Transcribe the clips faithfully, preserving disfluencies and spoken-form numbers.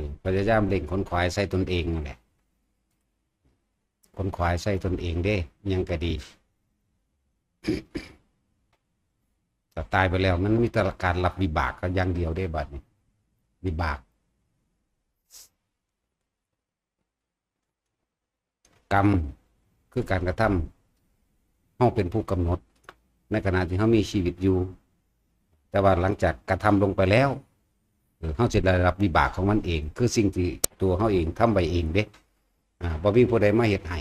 อ พยายามเร่งขนขวายใส่ตนเองนั่นแหละ ขนขวายใส่ตนเองเด้ ยังก็ดี แต่ตายไปแล้วมันมีแต่การรับวิบากก็อย่างเดียวได้บัดนี้ วิบาก กรรมคือการกระทำ เฮาเป็นผู้กำหนด ในขณะที่เฮามีชีวิตอยู่ แต่ว่าหลังจากกระทำลงไปแล้ว เออ เฮาจะได้รับวิบากของมันเอง คือสิ่งที่ตัวเฮาเองทำไว้เองเด้ อ่า บ่มีผู้ใดมาเฮ็ดให้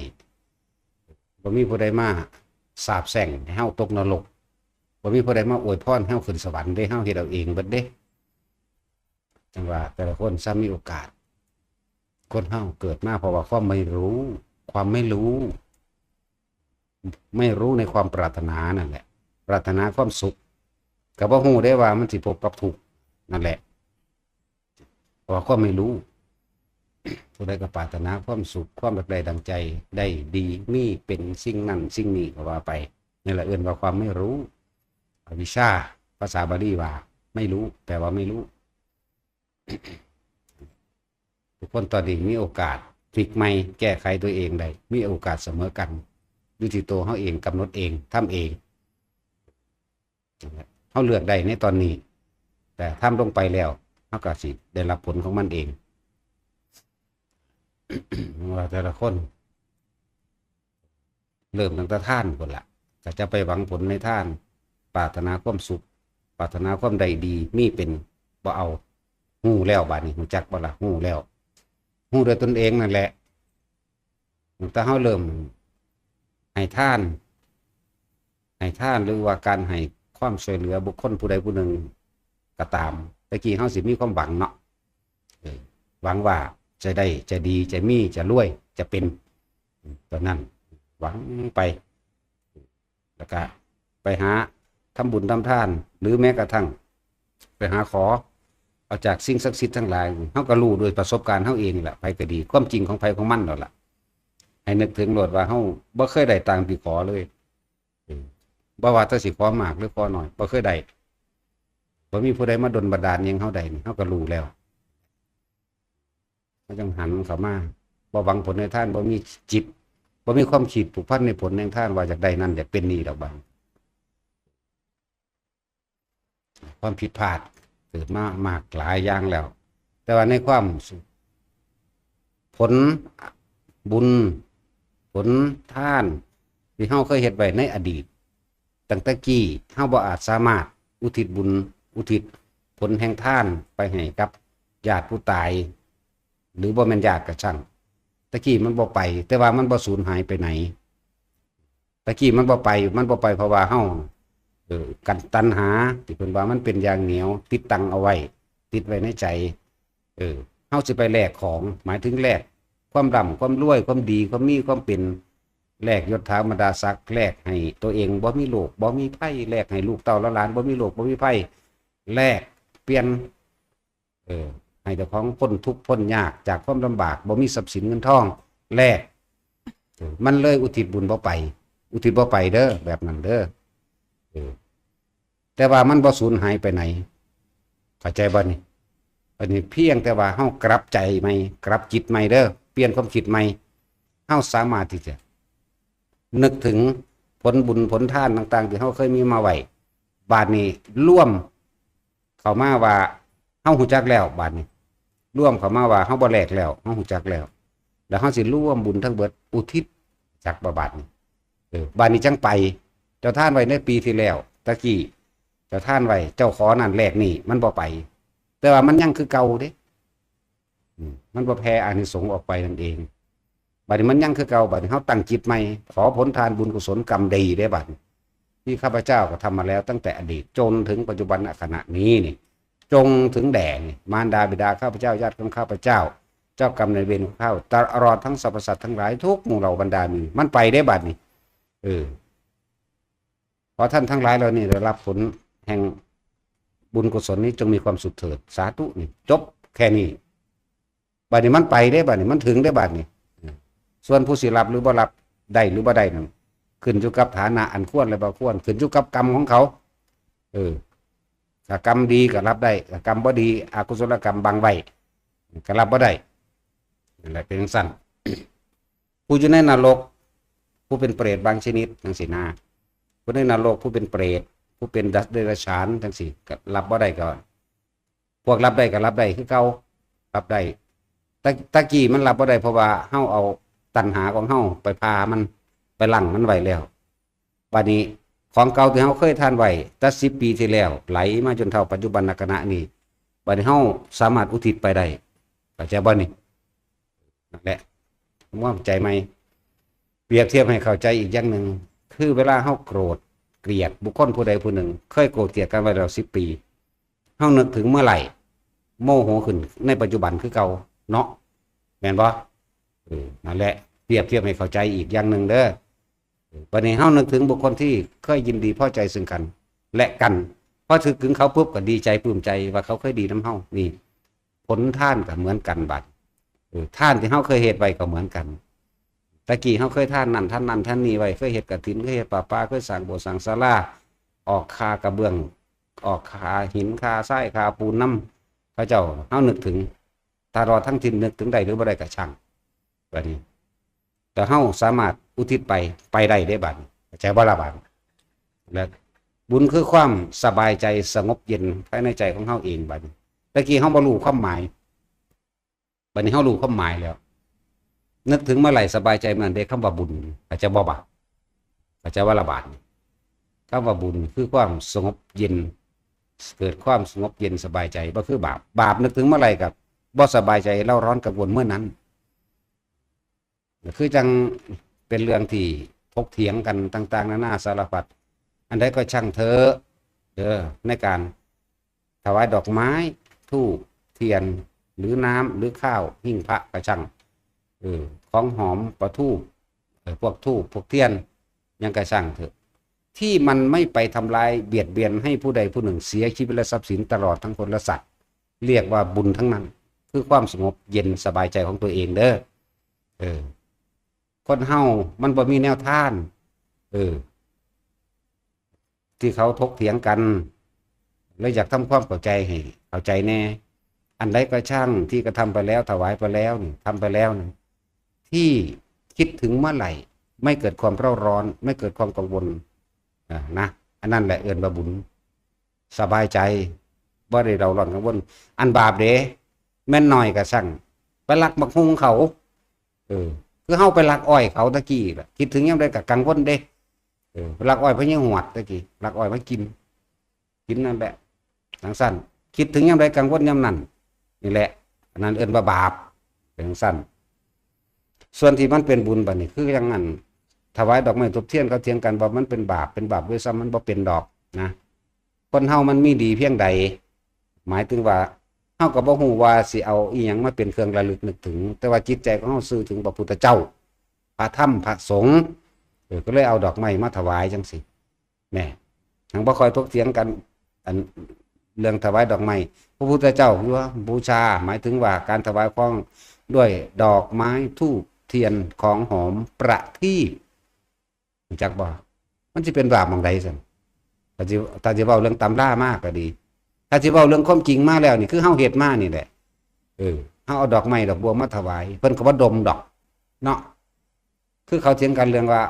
บ่มีผู้ใดมาสาปแช่งให้เฮาตกนรก บ่มีผู้ใดมาอวยพรให้เฮาขึ้นสวรรค์เด้ เฮาเฮ็ดเอาเองเบิดเด้ จังว่าแต่ละคนซ้ำมีโอกาส คนเฮาเกิดมาเพราะว่าความไม่รู้ ความไม่รู้ ไม่รู้ในความปรารถนานั่นแหละ ปรารถนาความสุข ก็บ่ฮู้ได้ว่ามันสิพบกับทุกข์นั่นแหละ เพราะว่าความไม่รู้ ผู้ใดก็ปรารถนาความสุข ความอยากได้ดังใจ ได้ดี มีเป็นสิ่งนั้นสิ่งนี้ก็ว่าไป นี่แหละเอิ้นว่าความไม่รู้ อวิชชา ภาษาบาลีว่า ไม่รู้ แปลว่าไม่รู้ ทุกคนตอนนี้มีโอกาสพลิกใหม่ แก้ไขตัวเองได้ มีโอกาสเสมอกัน อยู่ที่ตัวเฮาเอง กำหนดเอง ทำเอง เฮาเลือกได้ในตอนนี้ แต่ทำลงไปแล้ว เฮาก็สิได้รับผลของมันเอง ว่าแต่ละคน เริ่มตั้งแต่ทานพุ้นละ ก็จะไปหวังผลในทาน ปรารถนาความสุข ปรารถนาความได้ดี มีเป็น บ่เอา ฮู้แล้วบัดนี้ ฮู้จักบ่ล่ะ ฮู้แล้ว ฮู้ด้วยตนเองนั่นแหละ ตั้งแต่เฮาเริ่มให้ทาน ให้ทานหรือว่าการให้ความช่วยเหลือบุคคลผู้ใดผู้หนึ่งก็ตาม แต่กี้เฮาสิมีความหวังเนาะ เออ หวังว่าจะได้ จะดี จะมี จะรวย จะเป็น ตอนนั้น หวังไป แล้วก็ไปหาทำบุญทำทาน หรือแม้กระทั่ง ไปหาขอ เอาจากสิ่งศักดิ์สิทธิ์ทั้งหลาย เฮาก็รู้โดยประสบการณ์เฮาเองแหละ ไผก็ดี ความจริงของไผของมันนั่นแหละ ให้นึกถึงโลดว่าเฮาบ่เคยได้ตามที่ขอเลย เออ บ่ว่าแต่สิขอมากหรือขอน้อย บ่เคยได้ บ่มีผู้ใดมาดลบันดาลหยังเฮาได้นี่ เฮาก็รู้แล้ว เฮาจั่งหันเข้ามา บ่หวังผลในทาน บ่มีจิต บ่มีความคิดผูกพันในผลแห่งทาน ว่าอยากได้นั่นอยากเป็นนี่ดอกบัด ความผิดพลาดเกิดมามากหลายอย่างแล้ว แต่ว่าในความสุข ผลบุญ ผลทาน ที่เฮาเคยเฮ็ดไว้ในอดีต ตั้งแต่กี้ เฮาบ่อาจสามารถอุทิศบุญ อุทิศผลแห่งทานไปให้กับญาติผู้ตาย หรือบ่แม่นญาติก็ช่าง แต่กี้มันบ่ไป แต่ว่ามันบ่สูญหายไปไหน แต่กี้มันบ่ไป มันบ่ไปเพราะว่าเฮา เออ กันตัณหา ที่เพิ่นว่ามันเป็นอย่างเหนียว ติดตังเอาไว้ ติดไว้ในใจ เออ เฮาสิไปแลกของ หมายถึงแลกความร่ำความรวย ความดี ความมี ความเป็น แลกยศถาบรรดาศักดิ์ แลกให้ตัวเองบ่มีโรค บ่มีภัย แลกให้ลูกเต้าหลานบ่มีโรค บ่มีภัย แลกเปลี่ยน เออ ให้เจ้าของพ้นทุกข์พ้นยากจากความลำบาก บ่มีทรัพย์สินเงินทอง แลก เออ มันเลยอุทิศบุญบ่ไป อุทิศบ่ไปเด้อ แบบนั้นเด้อ เออ แต่ว่ามันบ่สูญหายไปไหน เข้าใจบ่นี่ อันนี้เพียงแต่ว่าเฮากลับใจใหม่ กลับจิตใหม่เด้อ เปลี่ยนความคิดใหม่ เฮาสามารถที่จะ นึกถึงผลบุญผลทานต่างๆ ที่เฮาเคยมีมาไว้ บาดนี้รวมเข้ามาว่าเฮาฮู้จักแล้ว บาดนี้รวมเข้ามาว่าเฮาบ่แลกแล้ว เฮาฮู้จักแล้ว แล้วเฮาสิรวมบุญทั้งเบิดอุทิศ จักบ่บาดนี้ เออ บาดนี้จั่งไป เจ้าทานไว้ในปีที่แล้ว ตะกี้ เจ้าทานไว้ เจ้าขอนั่นแลกนี่ มันบ่ไป แต่ว่ามันยังคือเก่าเด้ อืม มันบ่แผ่อานิสงส์ออกไปนั่นเอง บาดนี้มันยังคือเก่า บาดนี้เฮาตั้งจิตใหม่ ขอผลทานบุญกุศลกรรมดีเด้บาดนี้ ที่ข้าพเจ้ากระทำมาแล้วตั้งแต่อดีตจนถึงปัจจุบันขณะนี้นี่ จงถึงแด่นี่ มารดาบิดาข้าพเจ้า ญาติของข้าพเจ้า เจ้ากรรมนายเวรของข้าพเจ้า ตลอดทั้งสรรพสัตว์ทั้งหลายทุกหมู่เหล่าบรรดาหมู่ มันไปเด้บาดนี้ เออ ขอท่านทั้งหลายเหล่านี้ได้รับผลแห่งบุญกุศลนี้จงมีความสุขเถิด สาธุ นี่ จบแค่นี้ บาดนี้มันไปเด้ บาดนี้มันถึงเด้ บาดนี้ ส่วนผู้สิรับหรือบ่รับ ได้หรือบ่ได้นั่น ขึ้นอยู่กับฐานะอันควรและบ่ควร ขึ้นอยู่กับกรรมของเขา เออ ถ้ากรรมดีก็รับได้ ถ้ากรรมบ่ดี อกุศลกรรมบังไว้ ก็รับบ่ได้ นั่นแหละเป็นจั่งซั้น ผู้อยู่ในนรก ผู้เป็นเปรตบางชนิดจั่งซี้นะ ผู้ในนรก ผู้เป็นเปรต ผู้เป็นเดรัจฉานจั่งซี้ ก็รับบ่ได้ก็ พวกรับได้ก็รับได้คือเก่า รับได้ แต่ แต่กี้มันรับบ่ได้ เพราะว่าเฮาเอาตัณหาของเฮาไปพามัน ไปลังมันไว้แล้ว บัดนี้ของเก่าที่เฮาเคยทานไว้แต่สิบปีที่แล้ว ไหลมาจนเท่าปัจจุบันขณะนี้ บัดนี้เฮาสามารถอุทิศไปได้ เข้าใจบ่นี่? นั่นแหละ ว่าเข้าใจไหม? เปรียบเทียบให้เข้าใจอีกอย่างหนึ่ง คือเวลาเฮาโกรธเกลียดบุคคลผู้ใดผู้หนึ่ง เคยโกรธเกลียดกันไว้แล้วสิบปี เฮานึกถึงเมื่อไหร่ โมโหขึ้นในปัจจุบันคือเก่าเนาะ แม่นบ่? เออ นั่นแหละ เปรียบเทียบให้เข้าใจอีกอย่างหนึ่งเด้อ เออ บัดนี้เฮานึกถึงบุคคลที่เคยยินดีพอใจซึ่งกัน และกัน พอนึกถึงเขาปุ๊บก็ดีใจปลื้มใจว่าเขาเคยดีนำเฮา นี่ ผลทานก็เหมือนกันบัด เออ ทานที่เฮาเคยเฮ็ดไว้ก็เหมือนกัน ตะกี้เฮาเคยทานนั่นทานนั่นทานนี่ไว้ เคยเฮ็ดกฐิน เคยเฮ็ดผ้าป่า เคยสร้างโบสถ์สร้างศาลา ออกค่ากระเบื้อง ออกค่าหิน ค่าทราย ค่าปูนนำเขาเจ้า เฮานึกถึง ตลอดทั้งที่นึกถึงได้หรือบ่ได้ก็ช่าง บัดนี้ แต่เฮาสามารถอุทิศไป ไปได้เด้บัดนี้ เข้าใจบ่ล่ะบัดนี้? และบุญคือความสบายใจสงบเย็นภายในใจของเฮาเองบัดนี้ ตะกี้เฮาบ่รู้ความหมาย บัดนี้เฮารู้ความหมายแล้ว นึกถึงเมื่อไหร่สบายใจเมื่อนั้นเด้ คำว่าบุญ เข้าใจบ่บาด? เข้าใจบ่ล่ะบาดนี้? คำว่าบุญคือความสงบเย็น เกิดความสงบเย็นสบายใจ บ่คือบาป บาปนึกถึงเมื่อไหร่ก็บ่สบายใจเร่าร้อนกังวลเมื่อนั้น คือจั่งเป็นเรื่องที่ถกเถียงกันต่างๆนานาสารพัด อันใดก็ช่างเถอะ เด้อ ในการถวายดอกไม้ ธูป เทียน หรือน้ำ หรือข้าว หิ้งพระก็ช่าง เออ ของหอม ประทูป เออ พวกธูป พวกเทียน หยังก็ช่างเถอะ ที่มันไม่ไปทำลายเบียดเบียนให้ผู้ใดผู้หนึ่งเสียชีวิตและทรัพย์สินตลอดทั้งคนและสัตว์ เรียกว่าบุญทั้งนั้น คือความสงบเย็นสบายใจของตัวเองเด้อ เออ คนเฮามันบ่มีแนวทาน เออ ที่เขาถกเถียงกัน เลยอยากทำความเข้าใจให้เข้าใจแน่ อันใดก็ช่างที่กระทำไปแล้ว ถวายไปแล้วนี่ ทำไปแล้วนี่ ที่คิดถึงเมื่อไหร่ ไม่เกิดความเร่าร้อน ไม่เกิดความกังวล อ่า นะ อันนั้นแหละเอิ้นว่าบุญ สบายใจ บ่ได้เร่าร้อนกังวล อันบาปเด้ แม่นน้อยก็ช่าง ไปลักบักฮุ่งเขา เออ คือเฮาไปลักอ้อยเขาตะกี้ล่ะ คิดถึงยามใดก็กังวลเด้ เออ ไปลักอ้อยพ่อใหญ่หวดตะกี้ ลักอ้อยมากิน กินนั่นแหละ จั่งซั้น คิดถึงยามใดกังวลยามนั้น นี่แหละ อันนั้นเอิ้นว่าบาป เป็นจั่งซั้น ส่วนที่มันเป็นบุญบัดนี้ คือจั่งนั้น ถวายดอกไม้ธูปเทียน เขาเถียงกันว่ามันเป็นบาป เป็นบาปด้วยซ้ำ มันบ่เป็นดอกนะ คนเฮามันมีดีเพียงใด หมายถึงว่า เฮาก็บ่ฮู้ว่าสิเอาอิหยังมาเป็นเครื่องระลึกนึกถึง แต่ว่าจิตใจของเฮาซื่อถึงพระพุทธเจ้า พระธรรม พระสงฆ์ เออ ก็เลยเอาดอกไม้มาถวายจั่งซี้ แหม ยังบ่ค่อยถกเถียงกัน อัน เรื่องถวายดอกไม้ พระพุทธเจ้าว่าบูชา หมายถึงว่าการถวายของด้วยดอกไม้ ธูป เทียน ของหอม ประทีป รู้จักบ่? มันสิเป็นบาปหม่องใดซั่น? ถ้าสิ ถ้าสิเว้าเรื่องตำรามาก็ดี ถ้าสิเว้าเรื่องความจริงมาแล้วนี่ คือเฮาเฮ็ดมานี่แหละ เออ เฮาเอาดอกไม้ดอกบัวมาถวาย เพิ่นก็บ่ดมดอก เนาะ คือเขาเถียงกันเรื่องว่า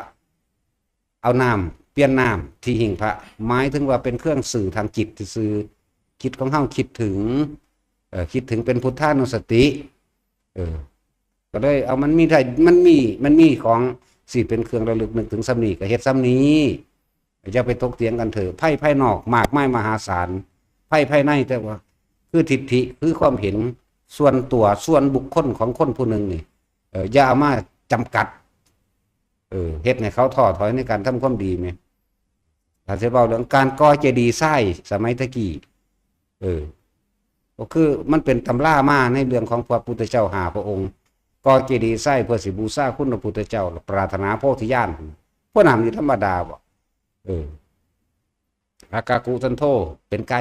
เอาน้ำ เปลี่ยนน้ำที่หิ้งพระ หมายถึงว่าเป็นเครื่องสื่อทางจิตซื่อๆ จิตของเฮาคิดถึง เอ่อ คิดถึงเป็นพุทธานุสติ เออ ก็เลยเอา มันมีได้ มันมี มันมีของสิเป็นเครื่องระลึกนึกถึงส่ำนี้ ก็เฮ็ดส่ำนี้ อย่าไปถกเถียงกันเถอะ ภัยภายนอกมากมายมหาศาล ภัยภายในแต่ว่า คือทิฏฐิ คือความเห็นส่วนตัว ส่วนบุคคลของคนผู้หนึ่งนี่ เออ อย่าเอามาจำกัด เออ เฮ็ดให้เขาท้อถอยในการทำความดีแหม ถ้าสิเว้าเรื่องการก่อเจดีย์ทรายสมัยตะกี้ เออ ก็คือมันเป็นตำรามาในเรื่องของพระพุทธเจ้าห้าพระองค์ ก่อเจดีย์ทรายเพื่อสิบูชาคุณพระพุทธเจ้า ปรารถนาโพธิญาณ พวกนั้นนี่ธรรมดาบ่ เออ อากากุสันโธ เป็นไก่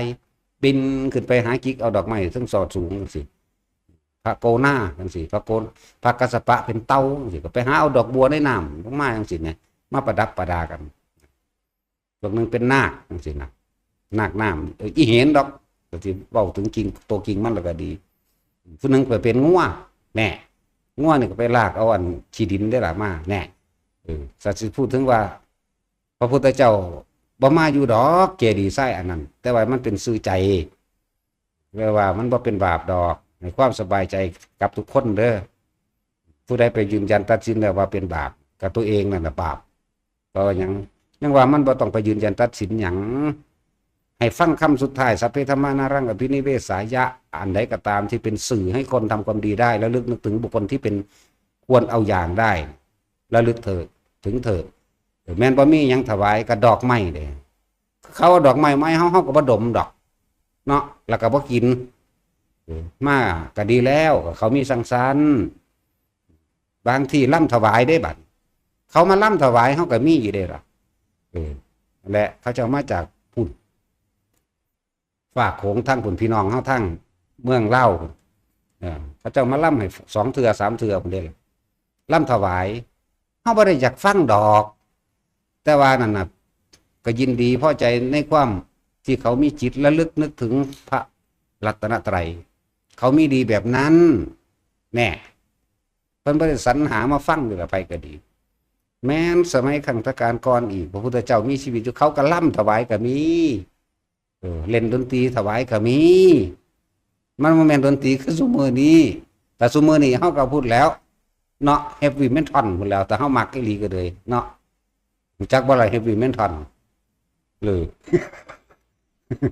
บินขึ้นไปหาจิกเอาดอกไม้เทิงยอดสูงจั่งซี้ พระโกนาจั่งซี้ พระโกน พระกัสสปะเป็นเต่าจั่งซี้ ก็ไปหาเอาดอกบัวในน้ำลงมาจั่งซี้นะ มาประดับประดากัน พวกหนึ่งเป็นนาคจั่งซี้นะ นาคน้ำ เออ อีเห็นดอก ก็สิเว้าถึงจริง ตัวจริงมันแล้วก็ดี ผู้หนึ่งไปเป็นงัว แน่ งัวนี่ก็ไปลากเอาอันขี้ดินได้ละมา แน่ เออ สัตว์สิพูดถึงว่า พระพุทธเจ้าบ่มาอยู่ดอกเจดีย์ทรายอันนั้น แต่ว่ามันเป็นซื่อใจ เรียกว่ามันบ่เป็นบาปดอก ให้ความสบายใจกับทุกคนเด้อ ผู้ใดไปยืนยันตัดสินแล้วว่าเป็นบาป กับตัวเองนั่นแหละบาป เพราะว่าหยัง ยังว่ามันบ่ต้องไปยืนยันตัดสินหยัง ให้ฟังคำสุดท้าย สัพเพธัมมานารังอภินิเวสายะ อันใดก็ตามที่เป็นสื่อให้คนทำความดีได้ และลึกนึกถึงบุคคลที่เป็นควรเอาอย่างได้ และลึกเถิด ถึงเถิด แม่นบ่มีหยังถวายก็ดอกไม้เด้ เขาเอาดอกไม้มาให้เฮา เฮาก็บ่ดมดอก เนาะ แล้วก็บ่กิน เออ มาก็ดีแล้ว ก็เขามีสังสรรค์ บางที่ลำถวายได้บัด เขามาลำถวายเฮาก็มีอยู่เด้ล่ะ เออ และเขาเจ้ามาจากพุ้น ฟากโขงทางพุ้น พี่น้องเฮาทางเมืองลาวพุ้น เออ เขาเจ้ามาลำให้สองเทื่อสามเทื่อพุ้นเด้ล่ะ ลำถวาย เฮาบ่ได้อยากฟังดอก แต่ว่านั่นน่ะ ก็ยินดีพอใจในความที่เขามีจิตระลึกนึกถึงพระรัตนตรัย เขามีดีแบบนั้น แน่ เพิ่นบ่ได้สรรหามาฟังเด้ล่ะ ไผก็ดี แม้นสมัยครั้งพุทธกาลก่อนอีก พระพุทธเจ้ามีชีวิตอยู่ เขาก็ลำถวายก็มี เออ เล่นดนตรีถวายก็มี มันบ่แม่นดนตรีคือซุมื้อนี้ แต่ซุมื้อนี้เฮาก็พูดแล้ว เนาะ heavy metal พุ้นแล้ว แต่เฮามักอีหลีก็เลย เนาะ รู้จักบ่ล่ะ heavy metal หรือ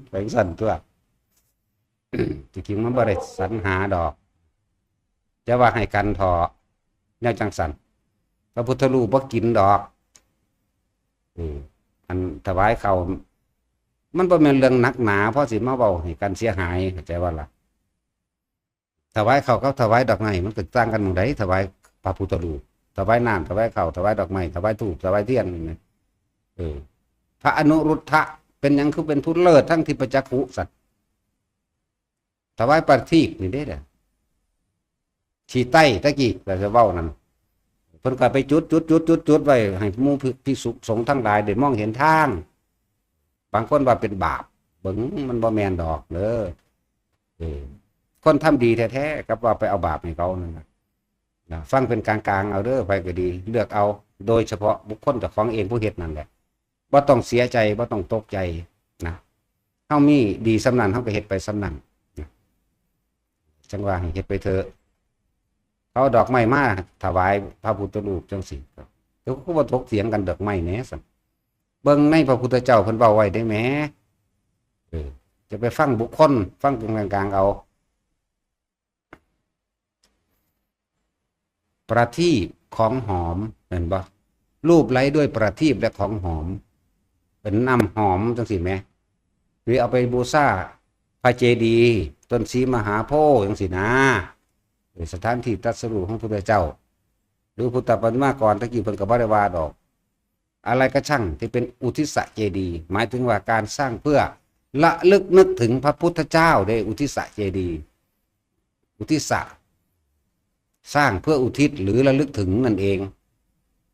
ไปซั่นตัว ที่จริงมันบ่ได้สรรหาดอก จะว่าให้กันเถาะ แนวจังซั่น พระพุทธรูปบ่กินดอก เออ อันถวายข้าว มันบ่แม่นเรื่องหนักหนา พอสิมาเว้าให้กันเสียหาย เข้าใจบ่ล่ะ ถวายข้าวกับถวายดอกไม้ มันก็ต่างกันหม่องใด ถวายพระพุทธรูป ถวายน้ำ ถวายข้าว ถวายดอกไม้ ถวายธูป ถวายเทียนนี่นะ เออ พระอนุรุทธะ เป็นหยังคือเป็นผู้เลิศทั้งทิพจักขุสัตว์ ถวายประทีปนี่เด้อ ที่ใต้ตะกี้ เราจะเว้านั่น เพิ่นก็ไปจุด จุด จุด จุด จุดไว้ ให้หมู่ภิกษุสงฆ์ทั้งหลายได้มองเห็นทาง บางคนว่าเป็นบาป เบิ่งมันบ่แม่นดอกเด้อ เออ คนทำดีแท้ๆ กับว่าไปเอาบาปให้เขานั่นน่ะ นะ ฟังเป็นกลางๆ เอาเด้อ ไผก็ดี เลือกเอา โดยเฉพาะบุคคลเจ้าของเองผู้เฮ็ดนั่นแหละ บ่ต้องเสียใจ บ่ต้องตกใจนะ เฮามีดีส่ำนั้น เฮาก็เฮ็ดไปส่ำนั้นนะ จั่งว่าให้เฮ็ดไปเถอะ เขาเอาดอกไม้มาถวายพระพุทธรูปจั่งซี้ เดี๋ยวเขาก็บ่ถกเถียงกันดอกไม้แหน่ซั่น เบิ่งในพระพุทธเจ้าเพิ่นเว้าไว้ได้แหม เออ จะไปฟังบุคคล ฟังเป็นกลางๆ เอา ประทีปของหอม เห็นบ่ รูปไล้ด้วยประทีปและของหอม เป็นน้ำหอมจั่งซี้แหม หรือเอาไปบูชาพระเจดีย์ ต้นศรีมหาโพธิ์จั่งซี้นะ เออ สถานที่ตรัสรู้ของพุทธเจ้า หรือพุทธปฏิมากรตะกี้เพิ่นก็บ่ได้ว่าดอก อะไรก็ช่างที่เป็นอุทิศเจดีย์ หมายถึงว่าการสร้างเพื่อระลึกนึกถึงพระพุทธเจ้าเด้ อุทิศเจดีย์ อุทิศ สร้างเพื่ออุทิศหรือระลึกถึงนั่นเอง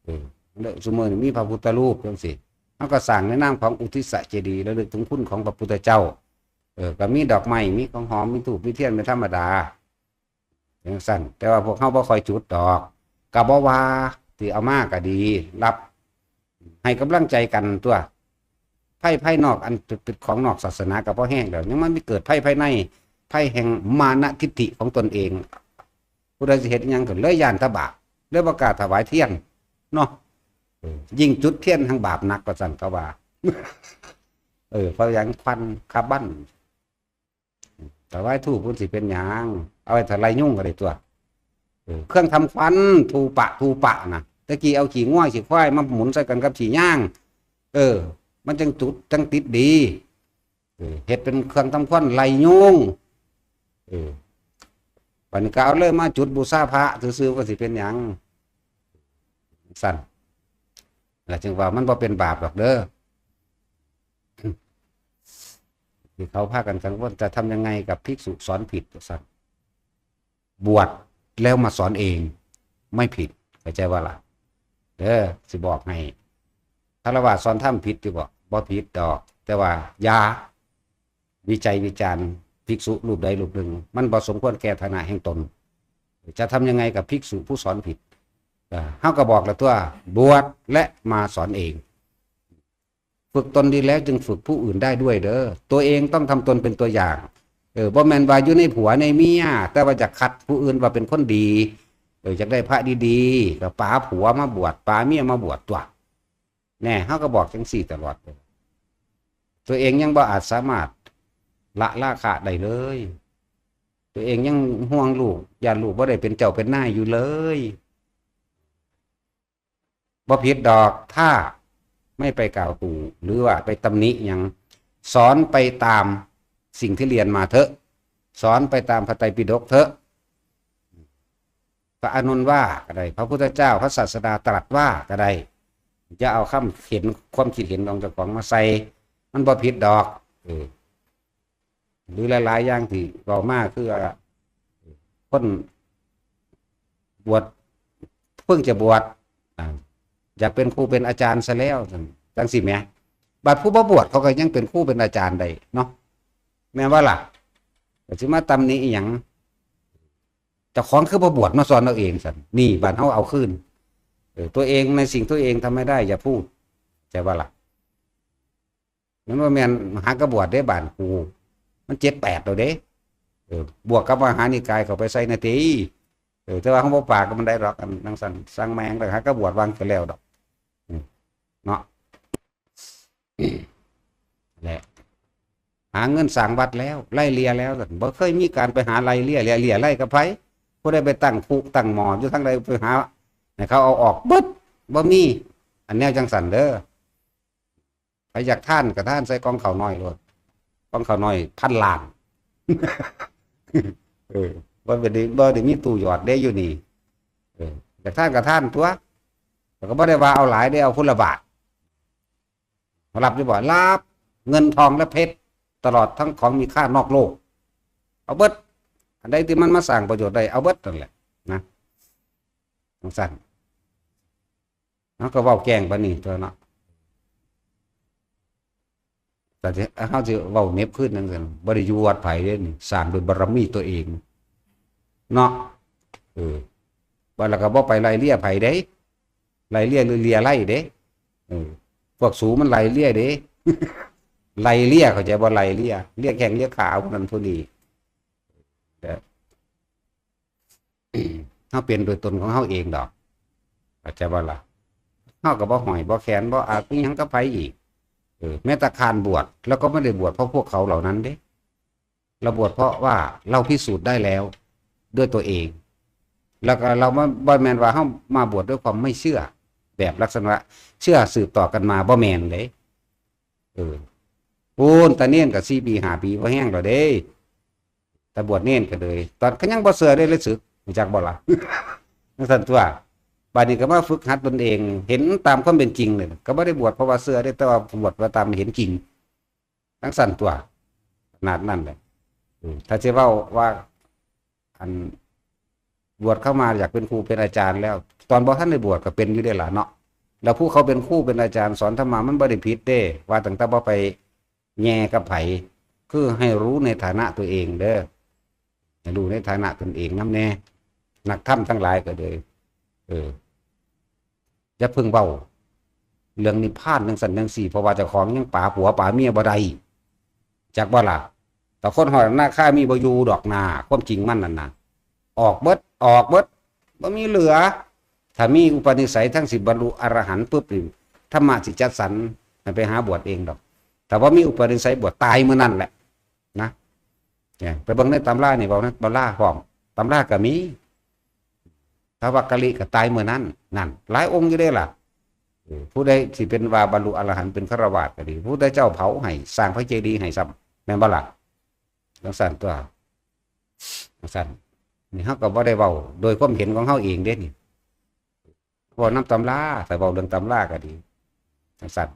เออ เด้อ ซุมื้อนี้มีพระพุทธรูปจั่งซี้ เฮาก็สร้างในนามของอุทิศเจดีย์ ระลึกถึงคุณของพระพุทธเจ้า เออ ก็มีดอกไม้ มีของหอม มีธูป มีเทียน เป็นธรรมดา จั่งซั่น แต่ว่าพวกเฮาบ่ค่อยจุดดอก ก็บ่ว่า ที่เอามาก็ดี รับ ให้กำลังใจกันตัว ภัยภายนอกอันเป็นของนอกศาสนาก็พอแห้งแล้ว ยังมันมีเกิดภัยภายใน ภัยแห่งมานะทิฏฐิของตนเอง ผู้ใดสิเฮ็ดอิหยังก็เลยย้านแต่บาป เลยบ่กล้าถวายเทียน เนาะ เออ ยิ่งจุดเทียนแฮ่งบาปหนักกว่าซั่นเขาว่า เออ เพราะหยัง ควันคาร์บอน ถวายธูปมันสิเป็นหยัง เอาไว้ถ้าไล่ยุงก็ได้ตัว เออ เครื่องทำควัน ธูปะ ธูปะนะ ตะกี้เอาขี้งัวขี้ควายมาหมุนใส่กันกับขี้ยาง เออ มันจั่งจุด จั่งติดดี เออ เฮ็ดเป็นเครื่องทำควันไล่ยุง เออ บัดนี้ก็เอาเลยมาจุดบูชาพระซื่อๆ ก็สิเป็นหยัง ซั่น แล้วจึงว่ามันบ่เป็นบาปดอกเด้อ ที่เขาพากันกังวล จะทำยังไงกับภิกษุสอนผิด ซั่น บวชแล้วมาสอนเอง ไม่ผิด เข้าใจบ่ล่ะ เด้อ สิบอกให้ ฆราวาสสอนธรรมผิดอยู่บ่ บ่ผิดดอก แต่ว่าอย่าวิจัยวิจารณ์ ภิกษุรูปใดรูปหนึ่ง มันบ่สมควรแก่ฐานะแห่งตน จะทำยังไงกับภิกษุผู้สอนผิด เออ เฮาก็บอกแล้วตัว บวชและมาสอนเอง ฝึกตนดีแล้วจึงฝึกผู้อื่นได้ด้วยเด้อ ตัวเองต้องทำตนเป็นตัวอย่าง เออ บ่แม่นว่าอยู่ในผัวในเมีย แต่ว่าอยากคัดผู้อื่นว่าเป็นคนดี เออ อยากได้พระดีๆ ก็ปาผัวมาบวช ปาเมียมาบวชตัว แน่ เฮาก็บอกจังซี่ตลอดเลย ตัวเองยังบ่อาจสามารถละราคะได้เลย ตัวเองยังห่วงลูก ย่านลูกบ่ได้เป็นเจ้าเป็นนายอยู่เลย บ่ผิดดอก ถ้าไม่ไปกล่าวตู่ หรือว่าไปตำหนิหยัง สอนไปตามสิ่งที่เรียนมาเถอะ สอนไปตามพระไตรปิฎกเถอะ พระอานนท์ว่าก็ได้ พระพุทธเจ้า พระศาสดาตรัสว่าก็ได้ อย่าเอาคำเห็น ความคิดเห็นของเจ้าของมาใส่ มันบ่ผิดดอก เออ หรือหลายๆอย่างที่เว้ามาคือว่า คนบวช เพิ่งจะบวช อ่า อยากเป็นครูเป็นอาจารย์ซะแล้ว จังซี่แหม บัดผู้บ่บวชเขาก็ยังเป็นครูเป็นอาจารย์ได้เนาะ แม่นบ่ล่ะ ก็สิมาตำหนิอิหยัง เจ้าของคือบ่บวชมาสอนเอาเองซั่น นี่ บัดเฮาเอาคืน เออ ตัวเองในสิ่งตัวเองทำไม่ได้ อย่าพูด ใช่บ่ล่ะ มันบ่แม่นหากะบวชเด้ บ้านกู มันเจ็ดแปดแล้วเด้ เออ บวกกับมหานิกายเข้าไปใส่นาที เออ แต่ว่าเฮาบ่ปากกับมันได้ดอก อันจั่งซั่น สั่งแม่ง หากะบวชวางไปแล้วดอก อืม เนาะ แหละ หาเงินสร้างวัดแล้ว ไล่เลี่ยแล้ว บ่เคยมีการไปหาไล่เลี่ย เลี่ย เลี่ยไล่กับไผ ผู้ใดไปตั้งคุตั้งหม้ออยู่ทางใดไปหา ให้เขาเอาออกเบิด บ่มี อันแนวจั่งซั่นเด้อ ไผอยากทานก็ทานใส่กล่องข้าวน้อยโลด กล่องข้าวน้อยพันล้าน เออ บ่ได้ บ่ได้มีตู้หยอดเด้อยู่นี่ เออ อยากทานก็ทานตัว แล้วก็บ่ได้ว่าเอาหลายเด้ เอาคนละบาท รับอยู่บ่ รับ เงินทองและเพชร ตลอดทั้งของมีค่านอกโลก เอาเบิด อันใดที่มันมาสร้างประโยชน์ได้ เอาเบิดนั่นแหละ นะ จั่งซั่น เฮาก็เว้าแกล้งปานนี้ตัวเนาะ แต่ที่เฮาสิเว้าเหน็บคืนจั่งซั่น บ่ได้อยู่วัดไผเด้นี่ สร้างด้วยบารมีตัวเอง เนาะ เออ บัดแล้วก็บ่ไปไล่เลี่ยไผเด้ ไล่เลี่ยหรือเลี่ยไล่เด้ เออ พวกสูมันไล่เลี่ยเด้ ไล่เลี่ย เข้าใจบ่ ไล่เลี่ย เลี่ยแข้งเลี่ยขาผู้นั้นผู้นี้ แต่ เฮาเป็นโดยตนของเฮาเองดอก เข้าใจบ่ล่ะ เฮาก็บ่ห้อยบ่แขน บ่อาฆอิหยังกับไผอีก เออ แม้แต่คานบวช แล้วก็ไม่ได้บวชเพราะพวกเขาเหล่านั้นเด้ เราบวชเพราะว่าเราพิสูจน์ได้แล้วด้วยตัวเอง แล้วก็เราบ่ บ่แม่นว่าเฮามาบวชด้วยความไม่เชื่อ แบบลักษณะเชื่อสืบต่อกันมา บ่แม่นเด้ เออ ปูนตาเนนก็สี่ปีห้าปีบ่แฮงแล้วเด้ แต่บวชเนนก็เลย ตอนเขายังบ่เชื่อได้เลยสึก รู้จักบ่ล่ะ จั่งซั่นตัว บัดนี้ก็มาฝึกหัดตนเอง เห็นตามความเป็นจริงเลย ก็บ่ได้บวชเพราะว่าเชื่อเด้ แต่ว่าบวชว่าตามเห็นจริง จั่งซั่นตัว ขนาดนั้นแหละ เออ ถ้าสิเว้าว่า อัน บวชเข้ามาอยากเป็นครูเป็นอาจารย์แล้ว ตอนบ่ทันได้บวชก็เป็นอยู่เด้ล่ะเนาะ แล้วผู้เขาเป็นครูเป็นอาจารย์สอนธรรมะ มันบ่ได้ผิดเด้ ว่าตั้งแต่บ่ไปแย่กับไผ คือให้รู้ในฐานะตัวเองเด้อ ให้รู้ในฐานะตนเองนำแน่ นักธรรมทั้งหลายก็เลย เออ อย่าเพิ่งเว้าเรื่องนิพพานจั่งซั่นจั่งซี้ เพราะว่าเจ้าของยังปาผัวปาเมียบ่ได้ จักบ่ล่ะ แต่คนฮอดอนาคามีบ่อยู่ดอกนา ความจริงมันนั่นน่ะ ออกเบิด ออกเบิด บ่มีเหลือ ถ้ามีอุปนิสัยทั้งสิบรรลุอรหันต์ปุ๊บนี่ ธรรมะสิจัดสรรให้ไปหาบวชเองดอก ถ้าบ่มีอุปนิสัยบวชตายมื้อนั้นแหละ นะ เนี่ย ไปเบิ่งในตำรานี่ เว้าในตำราพร้อม ตำราก็มี พระวักกะลิก็ตายมื้อนั้น นั่น หลายองค์อยู่เด้ล่ะ เออ ผู้ใดสิเป็นว่าบรรลุอรหันต์เป็นฆราวาสก็ดี ผู้ใดเจ้าเผาให้ สร้างพระเจดีย์ให้ซ้ำ แม่นบ่ล่ะ จั่งซั่นตัว จั่งซั่น นี่เฮาก็บ่ได้เว้าโดยความเห็นของเฮาเองเด้นี่ เว้านำตำรา ถ้าเว้าเรื่องตำราก็ดี จั่งซั่น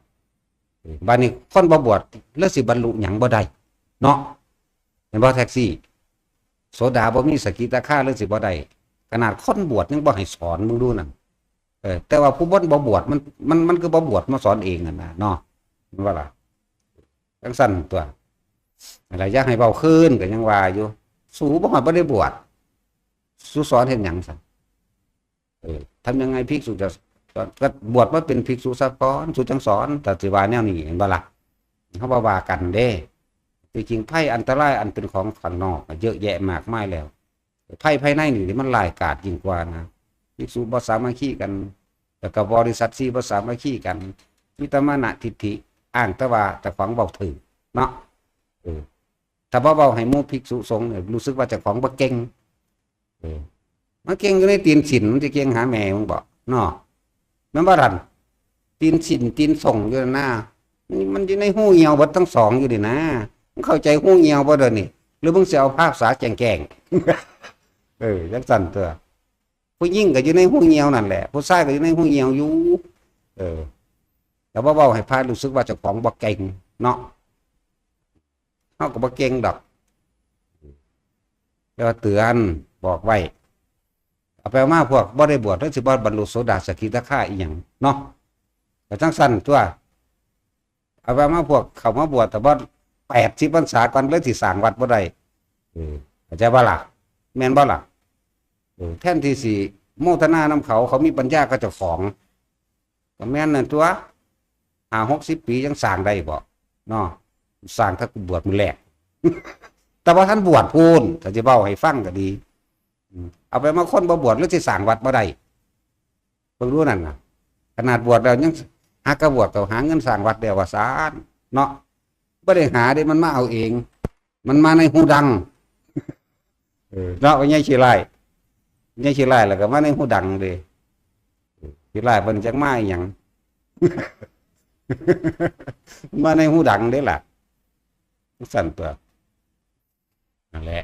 เออ บัดนี้คนบ่บวชแล้วสิบรรลุหยังบ่ได้ เนาะ เห็นบ่ แท็กซี่ โสดาบ่มีสกิทาคาเลยสิบ่ได้ ขนาดคนบวชยังบ่ให้สอน มึงดูนั่น เออ แต่ว่าผู้บ่ บ่บวชมัน มัน มันคือบ่บวชมาสอนเองนั่นน่ะเนาะ แม่นบ่ล่ะ จั่งซั่นตัว อะไรอยากให้เบาขึ้นก็ยังว่าอยู่ สูบ่ฮอดบ่ได้บวช สูสอนเห็นหยังสัน เออทำยังไงภิกษุจะสอนก็บวชมาเป็นภิกษุสักก่อนสูจังสอนแต่สิว่าแนวนี้เห็นบ่ล่ะเขาบ่ว่ากันเด้ที่จริงภัยอันตรายอันเป็นของข้างนอกเยอะแยะมากมายแล้วภัยภายในนี่มันร้ายกาจยิ่งกว่านะภิกษุบ่สามัคคีกันแล้วก็บริษัทสี่บ่สามัคคีกันมีแต่มานะทิฏฐิอ้างแต่ว่าแต่ของเบาถือเนาะเออถ้าบ่เบาให้หมู่ภิกษุสงฆ์เนี่ยรู้สึกว่าเจ้าของบ่เก่ง เออมันเก่งอยู่ในตีนสินมันจะเก่งหาแม่มึงบอกเนาะมันบ่ทันตีนสินตีนส่งอยู่หน้ามันมันอยู่ในหูเหี่ยวเบิดทั้งสองอยู่นี่นะมึงเข้าใจหูเหี่ยวบ่เดี๋ยวนี้หรือมึงจะเอาภาพสาแก่งๆเออจังสั่นตัวผู้หญิงก็อยู่ในหูเหี่ยวนั่นแหละผู้ชายก็อยู่ในหูเหี่ยวอยู่เออแต่ว่าเว้าให้พระรู้สึกว่าเจ้าของบ่เก่งเนาะเฮาก็บ่เก่งดอกแต่ว่าเตือนบอกไว้ เอาไปเอามาพวกบ่ได้บวชแล้วสิบ่บรรลุโสดาสกิทาคาอีหยังเนาะก็จังซั่นตัวเอาไปเอามาพวกเข้ามาบวชแต่ว่าแปดสิบพรรษาก่อนเลยสิสร้างวัดบ่ได้เออเข้าใจบ่ล่ะแม่นบ่ล่ะเออแทนที่สิโมทนานำเขาเขามีปัญญาก็เจ้าของก็แม่นนั่นตัวห้าหกสิบปียังสร้างได้บ่เนาะสร้างถ้ากูบวชมื้อแรกแต่ว่าท่านบวชพูนถ้าจะเว้าให้ฟังก็ดี เอาไปมาคนบ่บวชหรือสิสร้างวัดบ่ได้เบิ่งดูนั่นน่ะขนาดบวชแล้วยังหากระบวชก็หาเงินสร้างวัดแล้วว่าซานเนาะบ่ได้หาเด้มันมาเอาเอง มันมาในหูดังเออเนาะว่าไงขี้ไล่ไงขี้ไล่แล้วก็มาในหูดังเด้ขี้ไล่เพิ่นจักมาอีหยังมาในหูดังเด้ล่ะสั่นตัว นั่นแหละ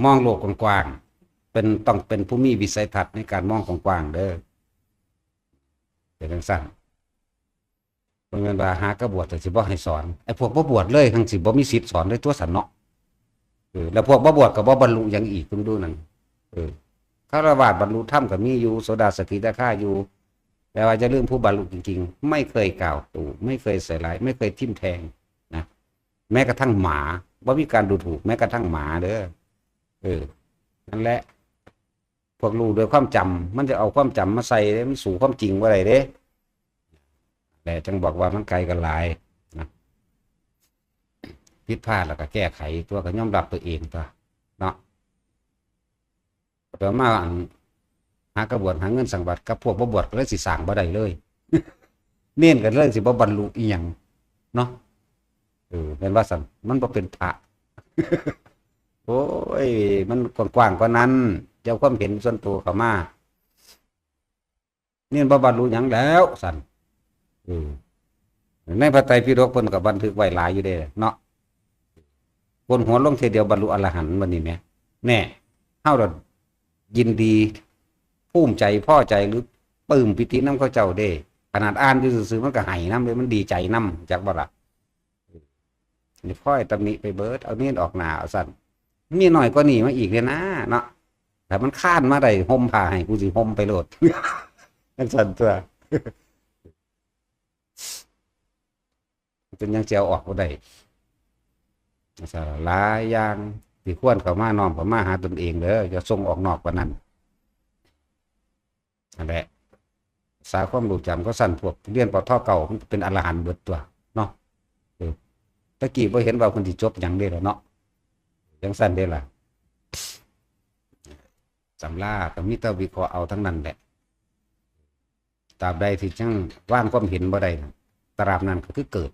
มองโลกกว้างๆเป็นต้องเป็นผู้มีวิสัยทัศน์ในการมองกว้างๆเด้อเป็นจังซั่นบ่แม่นว่าหากระบวชแต่สิบ่ให้สอนไอ้พวกบ่บวชเลยทั้งสิบ่มีสิทธิ์สอนได้ตัวสันเนาะเออแล้วพวกบ่บวชก็บ่บรรลุหยังอีกเพิ่นดูนั่นเออคฤหัสถ์บรรลุธรรมก็มีอยู่โสดาสกิทาคาอยู่แต่ว่าอย่าลืมผู้บรรลุจริงๆไม่เคยกล่าวตู่ไม่เคยใส่ร้ายไม่เคยทิ่มแทงนะ แม้กระทั่งหมาบ่มีการดูถูกแม้กระทั่งหมาเด้อเออนั่นแหละพวกรู้ด้วยความจำมันจะเอาความจำมาใส่เด้มันสู้ความจริงบ่ได้เด้แต่จังบอกว่ามันไกลกันหลายนะผิดพลาดแล้วก็แก้ไขตัวก็ยอมรับตัวเองตัวเนาะ เดี๋ยวมาอันหากระบวชหาเงินสังวัดกับพวกบ่บวชก็เลยสิสร้างบ่ได้เลยเน้นกันเลยสิบ่บรรลุอีหยังเนาะเออเป็นว่าสันมันบ่เป็นพระโอ้ยมันกว้างๆกว่านั้นเจ้าความเห็นส่วนตัวเข้ามาเน้นบ่บรรลุหยังแล้วสันเออในพระไตรปิฎกเพิ่นก็บันทึกไว้หลายอยู่เด้เนาะ คนหัวลงเทียเดียวบรรลุอรหันต์วันนี้แหมแน่เฮาละยินดีภูมิใจพอใจหรือปลื้มปิตินำเขาเจ้าเด้ขนาดอ่านอยู่ซื่อๆมันก็ไห้นำเลยมันดีใจนำจักบ่ล่ะนี่ค่อยตำหนิไปเบิดเอาเน้นออกหน้าเอาสั่นมีน้อยกว่านี้มาอีกเนี่ยนะเนาะถ้ามันค้านมาได้ห่มผ้าให้กูสิห่มไปโลดจังซั่นตัวจนยังสิเอาออกบ่ได้ หลายอย่างที่ควรเข้ามาน้อมเข้ามาหาตนเองเด้ออย่าส่งออกนอกกว่านั้นนั่นแหละสาความรู้จำก็สั้นพวกเรียนปทเก่ามันเป็นอรหันต์เบิดตัวเนาะเออตะกี้บ่เห็นว่าเพิ่นสิจบหยังเด้ล่ะเนาะจังซั่นเด้ล่ะตำราก็มีแต่วิเคราะห์เอาทั้งนั้นแหละตราบใดที่ยังวางความเห็นบ่ได้นะตราบนั้นก็คือเกิด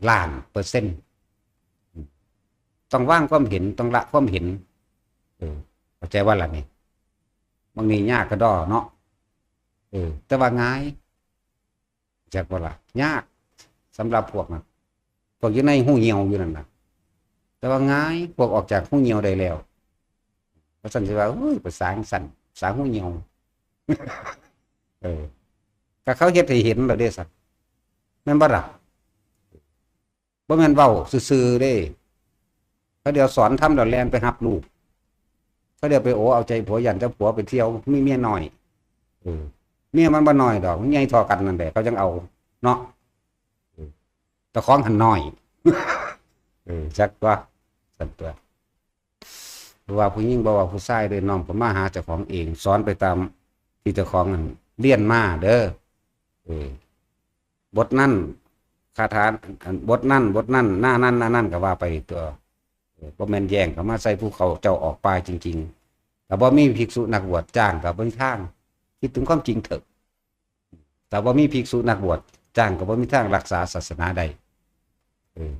ล้านเปอร์เซ็นต์ต้องวางความเห็นต้องละความเห็นเออเข้าใจว่าล่ะนี่บางนี้ยากกระดอเนาะเออแต่ว่าง่ายจักว่าล่ะยากสำหรับพวกนั้นพวกอยู่ในหูเหี่ยวอยู่นั่นน่ะแต่ว่าง่ายพวกออกจากหูเหี่ยวได้แล้วว่าซั่นสิว่าเฮ้ยภาษาจั่งซั่นภาษาหูเหี่ยวเออก็เขาเฮ็ดให้เห็นแล้วเด้สัตว์แม่นบ่ล่ะ บ่แม่นเว้าซื่อๆเด้เขาเดี๋ยวสอนธรรมแล้วแล่นไปฮับลูกเขาเดี๋ยวไปโอ้เอาใจผัวหยั่นเจ้าผัวไปเที่ยวมีเมียน้อยเออเมียมันบ่น้อยดอกมันใหญ่เท่ากันนั่นแหละเขาจั่งเอาเนาะเออแต่ของหั้นน้อย เออ จักว่า ซั่นตั๊ว บ่ว่าผู้หญิง บ่ว่าผู้ชายเด้ น้อมเข้ามาหาเจ้าของเอง สอนไปตามที่เจ้าของนั่นเรียนมาเด้อ เออ บทนั้น คาถา อัน บทนั้น บทนั้น หน้านั้น หน้านั้น ก็ว่าไปตั๊ว เออ บ่แม่นแย่งเข้ามาใส่ผู้เขาเจ้าออกป่าจริงๆ ถ้าบ่มีภิกษุนักบวชจ้างก็บ่มีทาง คิดถึงความจริงเถอะ ถ้าบ่มีภิกษุนักบวชจ้างก็บ่มีทางรักษาศาสนาได้ เออ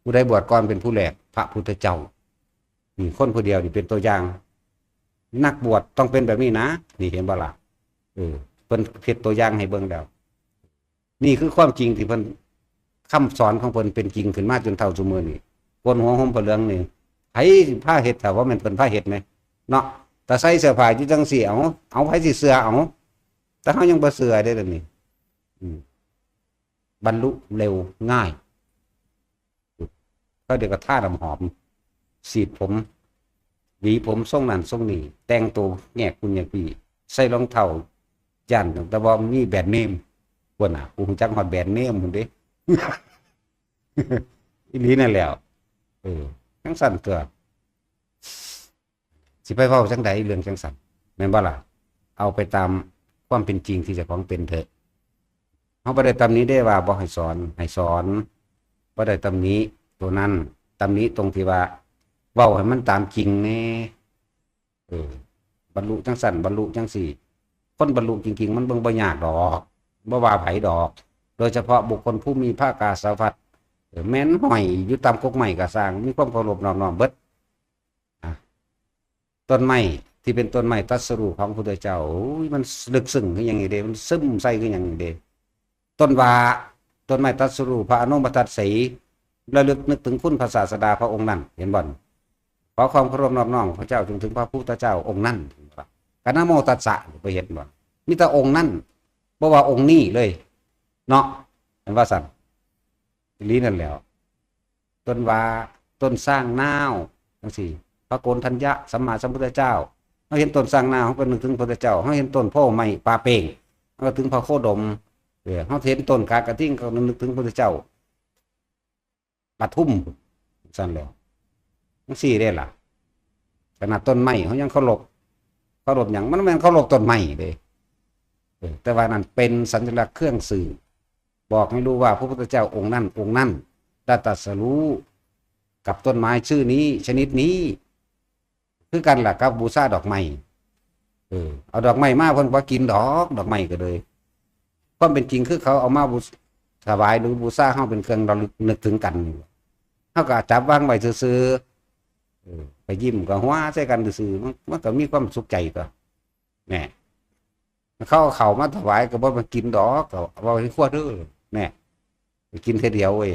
ผู้ใดบวชก่อนเป็นผู้แรก พระพุทธเจ้า นี่คนผู้เดียวนี่เป็นตัวอย่าง นักบวชต้องเป็นแบบนี้นะ นี่เห็นบ่ล่ะ เออ เพิ่นเฮ็ดตัวอย่างให้เบิ่งแล้ว นี่คือความจริงที่เพิ่น คำสอนของเพิ่นเป็นจริงขึ้นมาจนเท่าซุมื้อนี้ โกนหัวห่มผ้าเหลืองนี่ ไผสิพาเฮ็ด ถ้าว่าแม่นเพิ่นพาเฮ็ดแหม เนาะ แต่ใส่เสื้อผ้าอยู่จั่งซี้ เอา เอา ไผสิเชื่อ เอา แต่เฮายังบ่เชื่อเด้เดี๋ยวนี้ อืม บรรลุเร็วง่าย เขาเดี๋ยวก็ทาน้ำหอม สีดผม หวีผมทรงนั้นทรงนี้ แต่งตัวแงกคุณแงกพี่ ใส่รองเท้า ย่าน แต่ว่ามีแบรนด์เนม พุ้นน่ะ กูรู้จักฮอดแบรนด์เนมพุ้นเด้ อีหลีนั่นแหล้ว เออ จั่งซั้นตั๊ว สิไปเว้าจั่งใดเรื่องจั่งซั้น แม่นบ่ล่ะ เอาไปตามความเป็นจริงที่เจ้าของเป็นเถอะ เฮาบ่ได้ตำหนิเด้ว่าบ่ให้สอน ให้สอน บ่ได้ตำหนิตัวนั้น ตำหนิตรงที่ว่า เว้าให้มันตามจริงแหน่ เออ บรรลุจั่งซั้น บรรลุจั่งซี้ คนบรรลุจริงๆ มันเบิ่งบ่ยากดอก บ่ว่าไผดอก โดยเฉพาะบุคคลผู้มีพระกาสาวัตร เออ แม่นห้อยอยู่ตามกกไม้ก็ซ่าง มีความเคารพนอบน้อมเบิด อ่ะ ต้นไม้ที่เป็นต้นไม้ตรัสรู้ของพระพุทธเจ้า โอ้ย มันลึกซึ้งคือหยังนี่เด้ มันซึมใส่คือหยังนี่เด้ ต้นว่า ต้นไม้ตรัสรู้ พระอนุมทัสสี ระลึกนึกถึงคุณพระศาสดาพระองค์นั้น เห็นบ่ ขอความเคารพนอบน้อมพระเจ้าจงถึงพระพุทธเจ้าองค์นั้น กะนะโมตัสสะ ไปเห็นบ่ มีแต่องค์นั้น บ่ว่าองค์นี้เลย เนาะ เห็นว่าซั่น อีหลีนั่นแหล้ว ต้นว่า ต้นซางนาว จั่งซี้ พระโกณฑัญญะ สัมมาสัมพุทธเจ้า เฮาเห็นต้นซางนาว เฮาก็นึกถึงพระพุทธเจ้า เฮาเห็นต้นโพธิ์ไม้ป่าเป้ง เฮาก็ถึงพระโคดม เออ เฮาเห็นต้นกาดกระทิง ก็นึกถึงพระพุทธเจ้า ปทุม ซั่นแหล้ว จั่งซี้เด้ล่ะ ขนาดต้นไม้เฮายังเคารพ เคารพหยัง มันแม่นเคารพต้นไม้เด้ เออ แต่ว่านั่นเป็นสัญลักษณ์เครื่องสื่อ บอกให้รู้ว่าพระพุทธเจ้าองค์นั้น องค์นั้น ได้ตรัสรู้กับต้นไม้ชื่อนี้ ชนิดนี้ คือกันล่ะกับบูชาดอกไม้ เออ เอาดอกไม้มาเพิ่นบ่กินดอก ดอกไม้ก็เลย ความเป็นจริงคือเขาเอามาบูช- ถวายหรือบูชาเฮาเป็นเครื่องระลึกนึกถึงกัน เฮาก็จับวางไว้ซื่อๆ เออ ไปยิ้มก็หัวใส่กันซื่อๆ มัน มันก็มีความสุขใจตั๊ว แหม เขาเอาข้าวมาถวายก็บ่มากินดอก ก็เอาไว้ให้ครัวเด้อ แหม ไปกินเทื่อเดียวเว้ย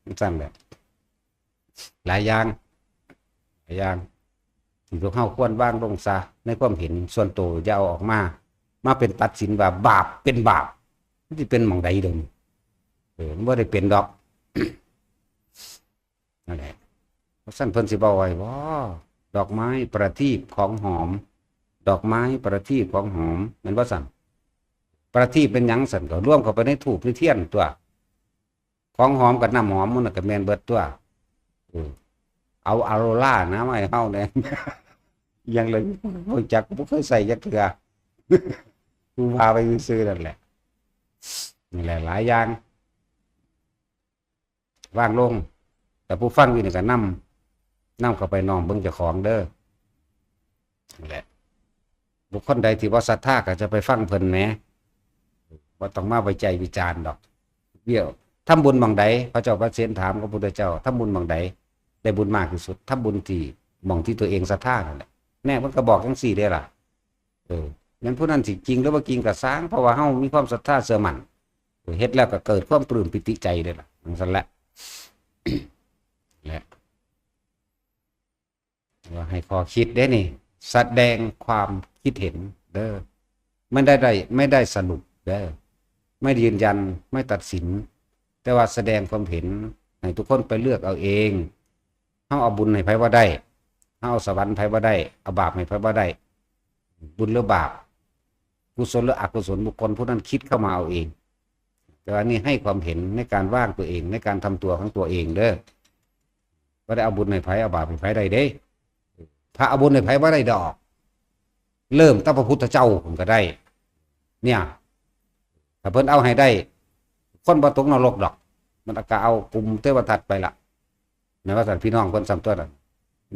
จั่งซั้นแหละ หลายอย่าง หลายอย่าง ที่พวกเฮาควรวางลงซะ ในความเห็นส่วนตัว อย่าเอาออกมา มาเป็นตัดสินว่าบาปเป็นบาป มันสิเป็นหม่องใดเดี๋ยวนี้ เออ มันบ่ได้เป็นดอก นั่นแหละ เพราะซั่นเพิ่นสิบ่ไว้บ่ ดอกไม้ประทีปของหอม ดอกไม้ประทีปของหอม แม่นบ่ซั่น ประทีปเป็นหยังซั่น ก็รวมเข้าไปในธูปในเทียนตั๊ว ของหอมกับน้ำหอมมันน่ะก็แม่นเบิดตั๊ว เออ เอาออโรรานะมาให้เฮาแหน่ ยังเลย บ่จัก บ่เคยใส่จักเทื่อ กูพาไปซื่อๆนั่นแหละ นี่แหละ หลายอย่าง วางลง แต่ผู้ฟังอยู่นี่ก็นำ นำเข้าไปน้อมเบิ่งเจ้าของเด้อ นั่นแหละ บุคคลใดที่บ่ศรัทธาก็จะไปฟังเพิ่นแหม บ่ต้องมาไว้ใจวิจารณ์ดอก เดี๋ยว ทำบุญหม่องใด พระเจ้าปเสนถามกับพระพุทธเจ้า ทำบุญหม่องใด ได้บุญมากที่สุด ทำบุญที่หม่องที่ตัวเองศรัทธานั่นแหละ แน่ มันก็บอกจั่งซี้เด้ล่ะ เออ แม่นผู้นั้นสิจริงหรือบ่จริงก็ซ่าง เพราะว่าเฮามีความศรัทธาเชื่อมั่น เออ เฮ็ดแล้วก็เกิดความปลื้มปิติใจเด้ล่ะ จั่งซั้นแหละ แหละ ว่าให้ข้อคิดเด้นี่ แสดงความคิดเห็นเด้อ ไม่ได้ได้ ไม่ได้สรุปเด้อ ไม่ยืนยัน ไม่ตัดสิน แต่ว่าแสดงความเห็น ให้ทุกคนไปเลือกเอาเอง เฮาเอาบุญให้ไผบ่ได้ เฮาเอาสวรรค์ไผบ่ได้ เอาบาปให้ไผบ่ได้ บุญหรือบาป กุศลหรืออกุศล บุคคลผู้นั้นคิดเข้ามาเอาเอง แต่ว่านี่ให้ความเห็นในการวางตัวเอง ในการทำตัวของตัวเองเด้อ บ่ได้เอาบุญให้ไผ เอาบาปให้ไผได้เด้ พระเอาบุญให้ไผบ่ได้ดอก เริ่มตั้งพระพุทธเจ้าผมก็ได้ เนี่ย ถ้าเพิ่นเอาให้ได้ คนบ่ตกนรกดอก มันก็เอากลุ่มเทวทัตไปละ แม่นว่าซั่น พี่น้องเพิ่นซ้ำตัวนั้น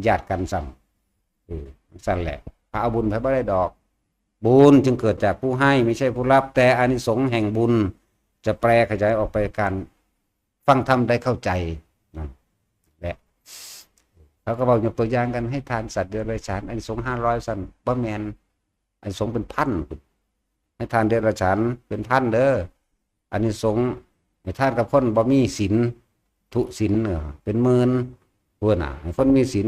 ญาติกันซ้ำ เออ ซั่นแหละ พระเอาบุญไผบ่ได้ดอก บุญจึงเกิดจากผู้ให้ ไม่ใช่ผู้รับ แต่อานิสงส์แห่งบุญ จะแปรขยายออกไปการฟังธรรมได้เข้าใจ นั่นแหละ เขาก็เว้ายกตัวอย่างกัน ให้ทานสัตว์เดรัจฉาน อานิสงส์ห้าร้อย ซั่น บ่แม่น อานิสงส์เป็นพัน ให้ทานเดรัจฉานเป็นพันเด้อ อานิสงส์ให้ทานกับคนบ่มีศีล ทุศีล เออ เป็นหมื่น พุ้นน่ะ ให้คนมีศีล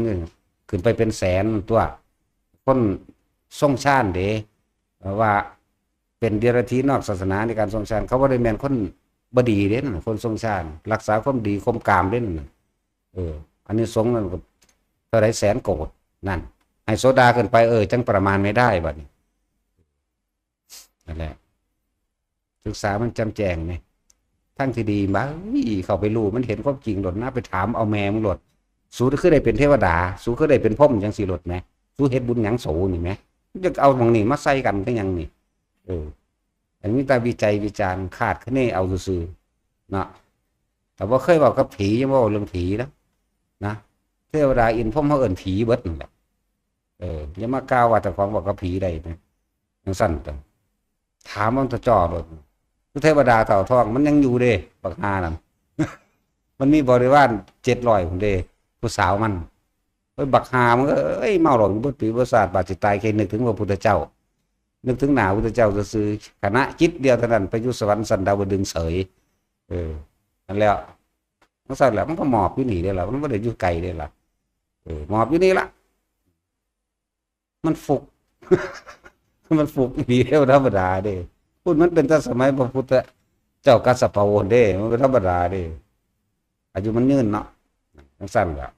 ขึ้นไปเป็นแสนตัว คนทรงฌานเด้ เอ่อ ว่าเป็นเดรัจฉีนอกศาสนาในการทรงฌาน เขาบ่ได้แม่นคนบ่ดีเด้ คนทรงฌาน รักษาความดี ข่มกามเด้ เออ อานิสงส์นั่นก็เท่าใดแสนโกฏ นั่น ให้โสดาขึ้นไป เออ จั่งประมาณไม่ได้บัดนี้ นั่นแหละ ศึกษามันแจ่มแจ้งนี่ ทางที่ดี บ่า เข้าไปรู้ มันเห็นความจริงโลดนะ ไปถามเอาแม่มึงโลด สูคือได้เป็นเทวดา สูคือได้เป็นพรหมจั่งซี้โลดแหม สูเฮ็ดบุญหยังสูนี่แหม จะเอาหม่องนี้มาใส่กันคือหยังนี่ เออ อันนี้แต่วิจัยวิจารณ์ คาดคะเนเอาซื่อๆ เนาะ แต่บ่เคยเว้ากับผี ยังบ่เว้าเรื่องผีนะ นะ เทวดาอินทร์พรหม เฮาเอิ้นผีเบิดนั่นแหละ เออ อย่ามากล่าวว่าเจ้าของเว้ากับผีได้นะ จั่งซั่นตั๊ว ถามมันตะจ้อโลด คือเทวดาเต่าทอง มันยังอยู่เด้ บักห่านั่น มันมีบริวารเจ็ดร้อยพุ้นเด้ ผู้สาวมัน เอ้ย บักห่ามึงเอ้ย เมาเหล้าอยู่เบิดปีเบิดชาติ บาดสิตายแค่นึกถึงพระพุทธเจ้า นึกถึงหน้าพุทธเจ้าซื่อๆ ขณะจิตเดียวเท่านั้น ไปอยู่สวรรค์ชั้นดาวดึงส์เสย เออ นั่นแหละ จั่งซั่นแหละ มันก็หมอบอยู่นี่เด้ล่ะ มันบ่ได้อยู่ไกลเด้ล่ะ เออ หมอบอยู่นี่ล่ะ มันฟุก มันฟุกอีหลีเด้ บ่ธรรมดาเด้ พุ้นมันเป็นแต่สมัยพระพุทธเจ้ากัสสปะพุ้นเด้ มันบ่ธรรมดาเด้ อายุมันยืนเนาะ จั่งซั่นล่ะ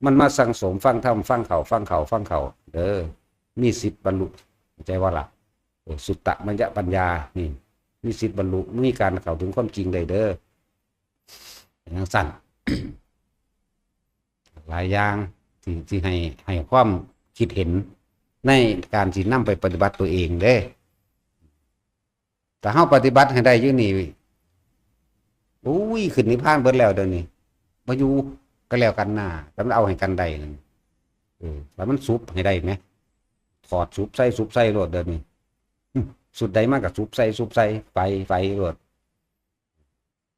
มันมาสั่งสมฟังธรรม ฟังเขา ฟังเขา ฟังเขา เด้อ มีสิทธิ์บรรลุ เข้าใจบ่ล่ะ เออ สุตตมยปัญญา นี่ มีสิทธิ์บรรลุ มีการเข้าถึงความจริงได้เด้อ จั่งซั่น หลายอย่างที่ ที่ให้ ให้ความคิดเห็นในการสินำไปปฏิบัติตัวเองเด้ ถ้าเฮาปฏิบัติให้ได้อยู่นี่ อุ้ย ขึ้นนิพพานเบิดแล้วเดี๋ยวนี้ บ่อยู่ก็แล้วกันหน้า แล้วมันเอาให้กันได้นั่น เออ แล้วมันสุบให้ได้แหม ถอดสุบใส่ สุบใส่โลดเดี๋ยวนี้ สุดใดมาก็สุบใส่ สุบใส่ ไป ไปโลด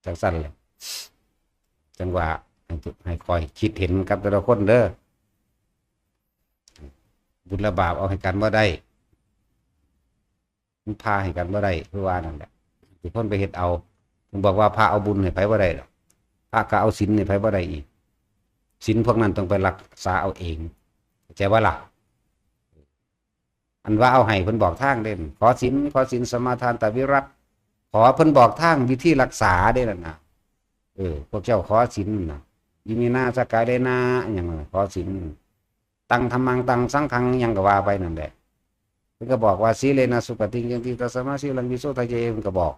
จั่งซั่นแหละ จั่งว่าให้ ให้คอยคิดเห็นกับแต่ละคนเด้อ บุญและบาปเอาให้กันบ่ได้ มันพาให้กันบ่ได้ คือว่านั่นแหละ ทุกคนไปเฮ็ดเอา ผมบอกว่าพระเอาบุญให้ไผบ่ได้ดอก พระก็เอาศีลให้ไผบ่ได้อีก ศีลพวกนั้นต้องไปรักษาเอาเอง เข้าใจบ่ล่ะ อันว่าเอาให้เพิ่นบอกทางเด้ ขอศีล ขอศีลสมาทานตวิรัติ ขอเพิ่นบอกทางวิธีรักษาเด้นั่นน่ะ เออ พวกเจ้าขอศีลน่ะ อิมินาสกาเลนา อิหยังน่ะ ขอศีล ตังธัมมัง ตังสังฆัง อิหยังก็ว่าไปนั่นแหละ เพิ่นก็บอกว่า สีเลนะสุขติงยันติ ตัสมาสีลังวิโสทะเย เพิ่นก็บอก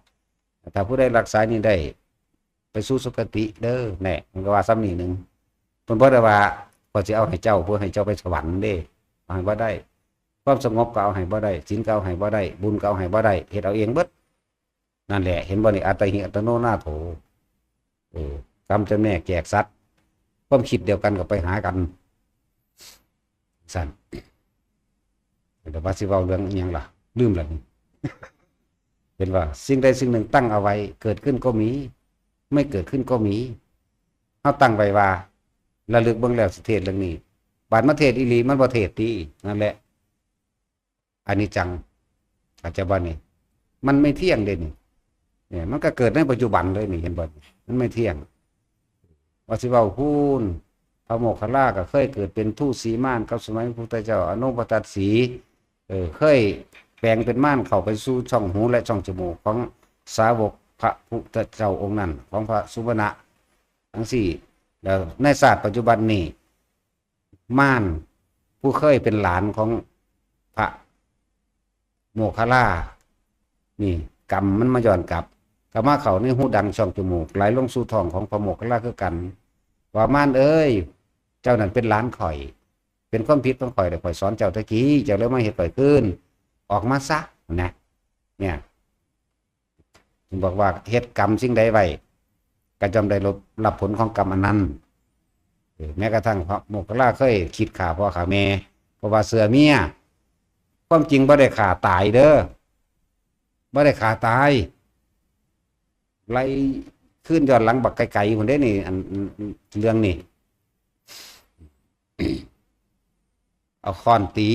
ถ้าผู้ใดรักษานี้ได้ ไปสู่สุคติเด้อ แน่ มันก็ว่าซ้ำนี่หนึ่ง เพิ่นบ่ได้ว่า ข้อยสิเอาให้เจ้า เพื่อให้เจ้าไปสวรรค์เด้ เอาให้บ่ได้ ความสงบก็เอาให้บ่ได้ ศีลก็เอาให้บ่ได้ บุญก็เอาให้บ่ได้ เฮ็ดเอาเองเบิด นั่นแหละ เห็นบ่นี่ อัตตาหิ อัตตโน นาโถ เออ กรรมจำแนกแจกสัตว์ ความคิดเดียวกันก็ไปหากัน ซั่น แต่ว่าสิเว้าเรื่องอิหยังล่ะ ลืมแล้วนี่ เห็นว่าสิ่งใดสิ่งหนึ่งตั้งเอาไว้ เกิดขึ้นก็มี ไม่เกิดขึ้นก็มี เฮาตั้งไว้ว่า ระลึกเบิ่งแล้วสิเทศน์เรื่องนี้ บาดมาเทศน์อีหลี มันบ่เทศน์ติ นั่นแหละ อนิจจัง เข้าใจบ่นี่ มันไม่เที่ยงเด้นี่ เนี่ย มันก็เกิดในปัจจุบันเลยนี่ เห็นบ่ มันไม่เที่ยง ว่าสิเว้าพู้น พระโมคคัลลาก็เคยเกิดเป็นทูตสีม่านกับสมัยพระพุทธเจ้า อนุปทัตสี เออ เคยแปลงเป็นม่านเข้าไปสู่ช่องหูและช่องจมูกของสาวกพระพุทธเจ้าองค์นั้น ของพระสุวรรณะ จั่งซี้ แล้วในชาติปัจจุบันนี่ ม่านผู้เคยเป็นหลานของพระโมคคัลลา นี่ กรรมมันมาย้อนกลับ ก็มาเข้าในฮูดังช่องจมูก ไหลลงสู่ท้องของพระโมคคัลลาคือกัน ว่า มารเอ้ย เจ้านั่นเป็นหลานข้อย เป็นความผิดของข้อย แต่ข้อยสอนเจ้าตะกี้ เจ้าเลยมาเฮ็ดข้อยคืน ออกมาซะ นะ เนี่ย บอกว่า เฮ็ดกรรมสิ่งใดไว้ ก็ย่อมได้รับผลของกรรมอันนั้น เออ แม้กระทั่งพระโมคคัลลาเคยคิดฆ่าพ่อฆ่าแม่ เพราะว่าเชื่อเมีย ความจริงบ่ได้ฆ่าตายเด้อ บ่ได้ฆ่าตาย ไล่คืนย้อนหลังบักไกลๆ พุ้นเด้นี่ อัน อัน อัน เรื่องนี่ เอาค้อนตี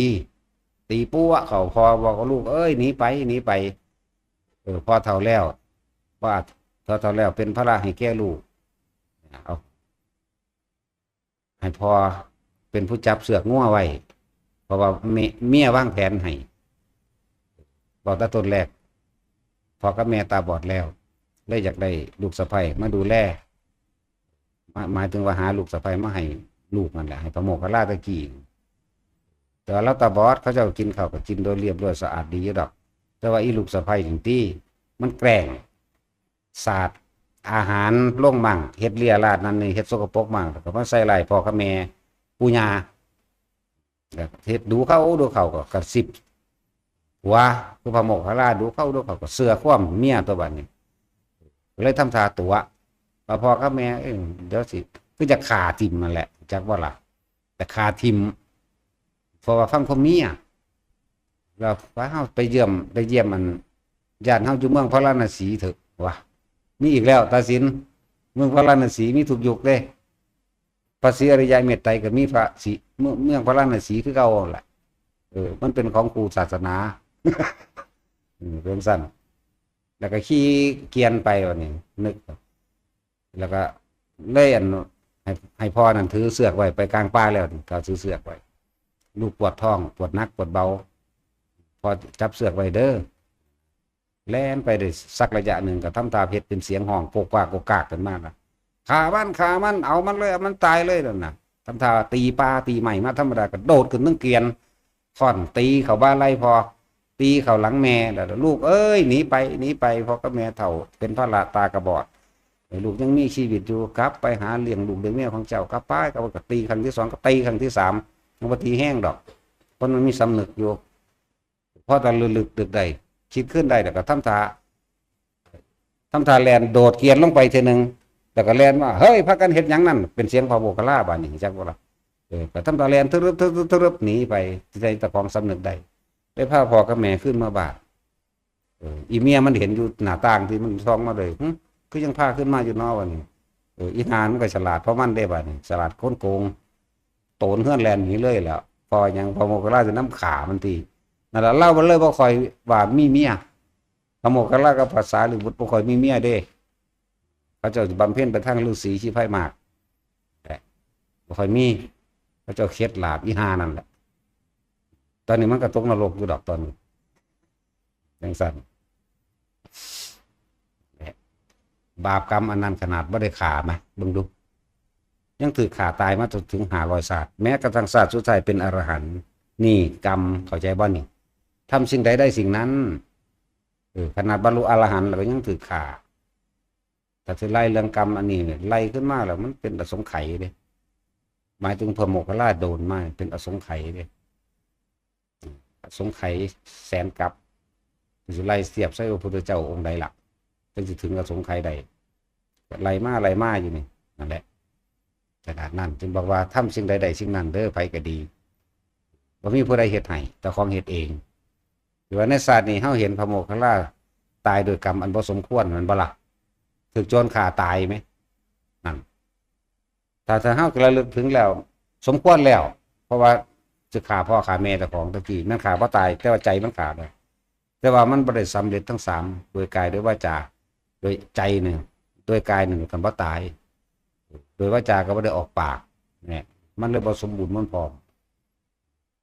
ตีปั้วเข้า พ่อบอกว่า ลูกเอ้ย หนีไป หนีไป เออ พ่อเฒ่าแล้ว ว่า พ่อเฒ่าแล้ว เป็นภาระให้แก่ลูก เอา ให้พ่อเป็นผู้จับเสือกงัวไว้ เพราะว่าเม- เมียวางแผนให้ บอกแต่ต้นแรก พ่อกับแม่ตาบอดแล้ว เลยอยากได้ลูกสะใภ้มาดูแล มา- หมายถึงว่าหาลูกสะใภ้มาให้ลูกนั่นแหละ ให้พระโมคคัลลาตะกี้ แต่ว่าเราตาบอด เขาเจ้ากินข้าวก็กินโดยเรียบร้อยสะอาดดีอยู่ดอก แต่ว่าอีลูกสะใภ้นี่ติ มันแกล้ง สาดอาหารลงมั่ง เฮ็ดเลียราดนั่นนี่ เฮ็ดสกปรกมั่ง แล้วก็มาใส่ร้ายพ่อกับแม่ปู่ย่า แล้วเฮ็ดดูเข้าดูเข้าก็กระซิบหัว คือพระโมคคัลลา ดูเข้าดูเข้าก็เชื่อความเมียตัวบัดนี้ เลยทำท่าตั๋ว ว่าพ่อกับแม่ เอ้ย เดี๋ยวสิ คือจะฆ่าทิ่มนั่นแหละ จักว่าล่ะ แต่ฆ่าทิ่ม เพราะว่าฟังความเมีย แล้วไปเฮาไปเยี่ยม ไปเยี่ยมอัน ญาติเฮาอยู่เมืองพาราณสีเถอะวะ มีอีกแล้ว ตาสิน เมืองพาราณสีมีทุกยุคเด้ พระศรีอริยะเมตไตรก็มีพระศรี เมือง เมืองพาราณสีคือเก่าหั่นล่ะ เออ มันเป็นของคู่ศาสนา เออ เป็นซั่น แล้วก็ขี่เกวียนไปบัดนี้ นึก แล้วก็เลยอัน ให้- ให้พ่อนั่นถือเสือกไว้ ไปกลางป่าแล้วนี่ ก็ถือเสือกไว้ ลูกปวดท้อง ปวดหนักปวดเบา พ่อจับเสือกไว้เด้อ แล่นไปได้สักระยะหนึ่ง ก็ทำท่าเฮ็ดเป็นเสียงฮ้องโกกกากโกกกากขึ้นมาละ ฆ่ามัน ฆ่ามัน เอามันเลย เอามันตายเลยนั่นน่ะ ทำท่าตีป่าตีไม้มาธรรมดา กระโดดขึ้นเทิงเกวียน ค้อนตีเข้าบ่าไหล่พ่อ ตีเข้าหลังแม่ แล้ว ลูกเอ้ย หนีไป หนีไป พ่อกับแม่เฒ่า เป็นภาระตากระบอด ลูกยังมีชีวิตอยู่ กลับไปหาเลี้ยงลูกเลี้ยงเมียของเจ้า กลับไป ก็ ก็ตีครั้งที่สอง ก็ตีครั้งที่สาม มันบ่ตีแฮงดอก เพราะมันมีสำนึกอยู่ พอแต่ระลึกนึกได้ คิดขึ้นได้ แล้วก็ทำท่า ทำท่าแล่นโดดเกวียนลงไปเทื่อหนึ่ง แล้วก็แล่นมา เฮ้ย พากันเฮ็ดหยังนั่น เป็นเสียงพระโมคคัลลา บาดนี้ จักบ่ล่ะ เออ ก็ทำท่าแล่นทะรึบทะรึบทะรึบหนีไป ที่ใดแต่ของสำนึกได้ ได้พาพ่อกับแม่ขึ้นมาบ้าน เออ อีเมียมันเห็นอยู่หน้าต่างที่มันส่องมาเลย หึ คือยังพาขึ้นมาอยู่เนาะ ว่านี่ เออ อีห่ามันก็ฉลาด เพราะมันได้ บาดนี้ ฉลาดคนโกง โตนเฮือนแล่นหนีเลยแหล้ว เพราะหยัง พระโมคคัลลาจะนำฆ่ามันติ นั่นล่ะ ลาวมันเลยบ่ค่อยว่ามีเมีย พระโมคคัลลากับพระสารีบุตรบ่ค่อยมีเมียเด้ เขาเจ้าสิบำเพ็ญไปทางฤาษีชีไพรมาก แต่บ่ค่อยมี เขาเจ้าเข็ดหลาบอีห่านั่นแหละ ตอนนี้มันก็ตกนรกอยู่ดอกตอนนี้ จังซั่น บาปกรรมอันนั้นขนาดบ่ได้ฆ่านะ เบิ่งดู ยังถืกฆ่าตายมาจนถึงห้าร้อยชาติ แม้กระทั่งชาติสุดท้ายเป็นอรหันต์ นี่กรรม เข้าใจบ่นี่ ทำสิ่งใดได้สิ่งนั้น เออ ขนาดบรรลุอรหันต์แล้วก็ยังถืกฆ่า ถ้าสิไล่เรื่องกรรมอันนี้เนี่ย ไล่ขึ้นมาแล้วมันเป็นอสงไขยเด้ หมายถึงพระโมคคัลลาโดนมาเป็นอสงไขยเด้ อสงไขยแสนกัป สิไล่เทียบใส่พระพุทธเจ้าองค์ใดล่ะ จังสิถึงอสงไขยได้ ไล่มาไล่มาอยู่นี่ นั่นแหละ ขนาดนั้นจึงบอกว่า ทำสิ่งใดได้สิ่งนั้นเด้อ ไผก็ดี บ่มีผู้ใดเฮ็ดให้ เจ้าของเฮ็ดเอง หรือว่าในชาตินี้เฮาเห็นพระโมคคัลลาตายโดยกรรมอันบ่สมควร แม่นบ่ล่ะ ถูกโจรฆ่าตายไหม นั่น ถ้า ถ้าเฮาระลึกถึงแล้ว สมควรแล้ว เพราะว่าจะฆ่าพ่อฆ่าแม่เจ้าของตะกี้ มันฆ่าบ่ตาย แต่ว่าใจมันฆ่าแล้ว แต่ว่ามันบ่ได้สำเร็จทั้งสาม โดยกาย โดยวาจา โดยใจหนึ่ง โดยกายหนึ่ง กันบ่ตาย โดยวาจาก็บ่ได้ออกปาก เนี่ย มันเลยบ่สมบูรณ์มันพร้อม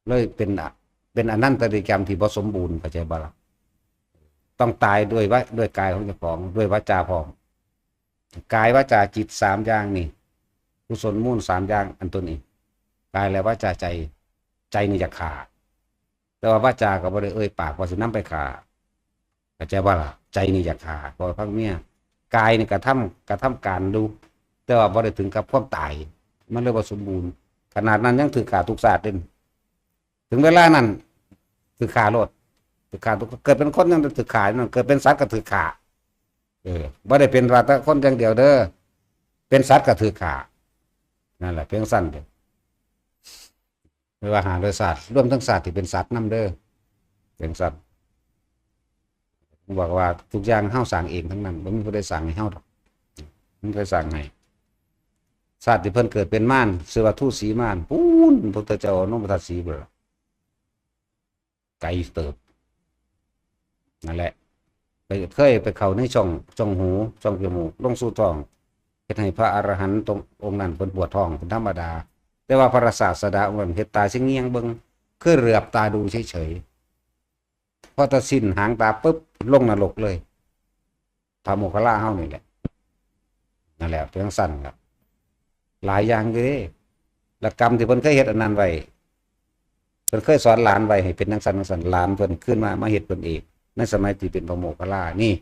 เลยเป็นอะ- เป็นอนันตริยกรรมที่บ่สมบูรณ์ เข้าใจบ่ล่ะ ต้องตายด้วยวะ- ด้วยกายของเจ้าของ ด้วยวาจาพร้อม กายวาจาจิตสามอย่างนี่ กุศลมูลสามอย่าง อันตัวนี้ กายและวาจาใจ ใจนี่อยากฆ่า แต่ว่าวาจาก็บ่ได้เอ่ยปากว่าสินำไปฆ่า เข้าใจบ่ล่ะ ใจนี่อยากฆ่า เพราะว่าพักเมีย กายนี่กระทำ กระทำการอยู่ แต่ว่าบ่ได้ถึงกับความตาย มันเลยบ่สมบูรณ์ ขนาดนั้นยังถือฆ่าทุกชาติเด้ ถึงเวลานั้น ถือฆ่าโลด ถือฆ่าทุก เกิดเป็นคนยังถือฆ่านั่น เกิดเป็นสัตว์ก็ถือฆ่า เออ บ่ได้เป็นว่าแต่คนอย่างเดียวเด้อ เป็นสัตว์ก็ถือฆ่า นั่นแหละ เพียงสั้นเด้อ เรียกว่าหาโดยศาสตร์ รวมทั้งศาสตร์ที่เป็นสัตว์นำเด้อ เพียงสั้น บอกว่าทุกอย่างเฮาสร้างเองทั้งนั้น บ่มีผู้ใดสร้างให้เฮาดอก มันเคยสร้างให้ ชาติที่เพิ่นเกิดเป็นมาร ชื่อว่าทูตสีมาร ปู๊น พุทธเจ้าเอานมทัศสีเบิ่ง ไกลเติบ นั่นแหละ ไป เคยไปเข้าในช่อง ช่องหู ช่องจมูก ลงสู่ท้อง เฮ็ดให้พระอรหันต์ตรงองค์นั้นเพิ่นปวดท้องเป็นธรรมดา แต่ว่าพระศาสดาองค์นั้นเฮ็ดตาเสียงเงียงเบิ่ง คือเหลือบตาดูเฉยๆ พอตัดสิ้นหางตาปุ๊บ ลงนรกเลย พระโมคคัลลาเฮานี่แหละ นั่นแหละ เป็นจั่งซั่นครับ หลายอย่างอยู่เด้ และกรรมที่เพิ่นเคยเฮ็ดอันนั้นไว้ เพิ่นเคยสอนหลานไว้ให้เป็นจั่งซั่นจั่งซั่น หลานเพิ่นคืนมา มาเฮ็ดเพิ่นเอง ในสมัยที่เป็นพระโมคคัลลา นี่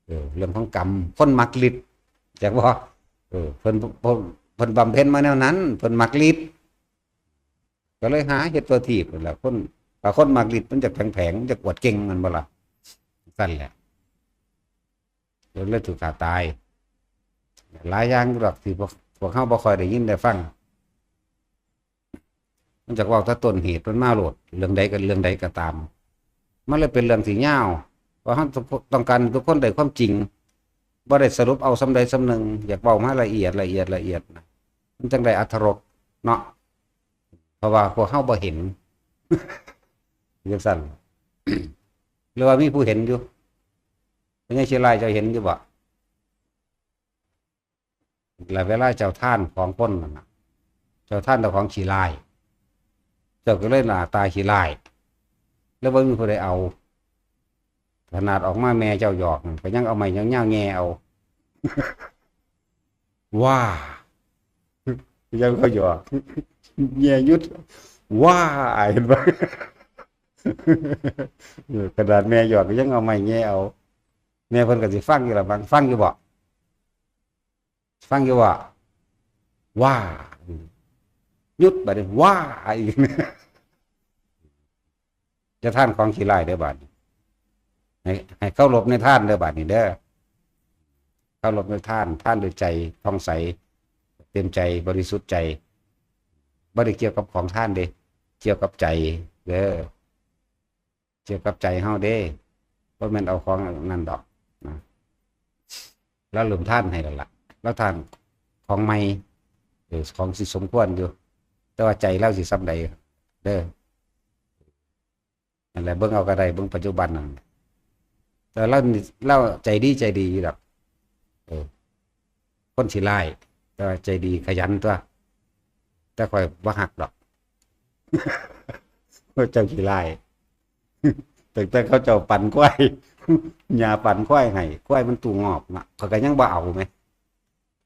เออ เรื่องของกรรม คนมักฤทธิ์ จักบ่ เออ เพิ่น เพิ่น เพิ่นบำเพ็ญมาแนวนั้น เพิ่นมักฤทธิ์ ก็เลยหาเฮ็ดตัวทีบนั่นแหละ คน ถ้าคนมักฤทธิ์มันจะแผงๆ มันจะอวดเก่ง แม่นบ่ล่ะ ซั่นแหละ เพิ่นเลยถูกฆ่าตาย หลายอย่างอยู่ดอกที่พวก พวกเฮาบ่ค่อยได้ยินได้ฟัง มันจักเว้าแต่ต้นเหตุมันมาโลด เรื่องใดก็ เรื่องใดก็ตาม มันเลยเป็นเรื่องที่ยาว เพราะเฮาต้องการให้ทุกคนได้ความจริง บ่ได้สรุปเอาส่ำใดส่ำหนึ่ง อยากเว้ามาละเอียด ละเอียด ละเอียดนะ มันจั่งได้อรรถรสเนาะ เพราะว่าพวกเฮาบ่เห็น จั่งซั่น หรือว่ามีผู้เห็นอยู่ พญาขี้ร้ายเจ้าเห็นอยู่บ่ แล้วเวลาเจ้าทานของคนนั่นน่ะ เจ้าทานแต่ของขี้ร้าย เจ้าก็เลยหน้าตาขี้ร้าย แล้วบ่มีผู้ใดเอา ขนาดออกมาแม่เจ้าหยอกนั่น ก็ยังเอาไม้ยาวๆแหย่เอา ว้า ยังเขาหยอก แหย่หยุด ว้า เห็นบ่ เออ ขนาดแม่หยอกก็ยังเอาไม้แหย่เอา แม่เพิ่นก็สิฟังอยู่ล่ะ ฟัง ฟังอยู่บ่ ฟังอยู่บ่ ว้า หยุด บัดนี้ ว้า อีก จะทานของขี้ร้ายเด้อบาดนี้ ให้ ให้เคารพในทานเด้อบาดนี้เด้อ เคารพในทาน ทานด้วยใจผ่องใส เต็มใจ บริสุทธิ์ใจ บ่ได้เกี่ยวกับของทานเด้ เกี่ยวกับใจเด้อ เกี่ยวกับใจเฮาเด้ บ่แม่นเอาของนั่นดอกนะ ลาวเริ่มทานให้แล้วล่ะ ลาวทานของใหม่ เออ ของสิสมควรอยู่ แต่ว่าใจลาวสิส่ำใด เด้อ นั่นแหละ เบิ่งเอาก็ได้ เบิ่งปัจจุบันนั่น แต่ลาวนี่ ลาวใจดี ใจดีอยู่ดอก เออ คนขี้ร้าย แต่ว่าใจดีขยันตั๊ว แต่ข้อยบ่ฮักดอก เจ้าขี้ร้าย ตั้งแต่เขาเจ้าปั่นควาย ย่าปั่นควายให้ ควายมันตู้งอกนะ ข้อยก็ยังบ่เอาแหม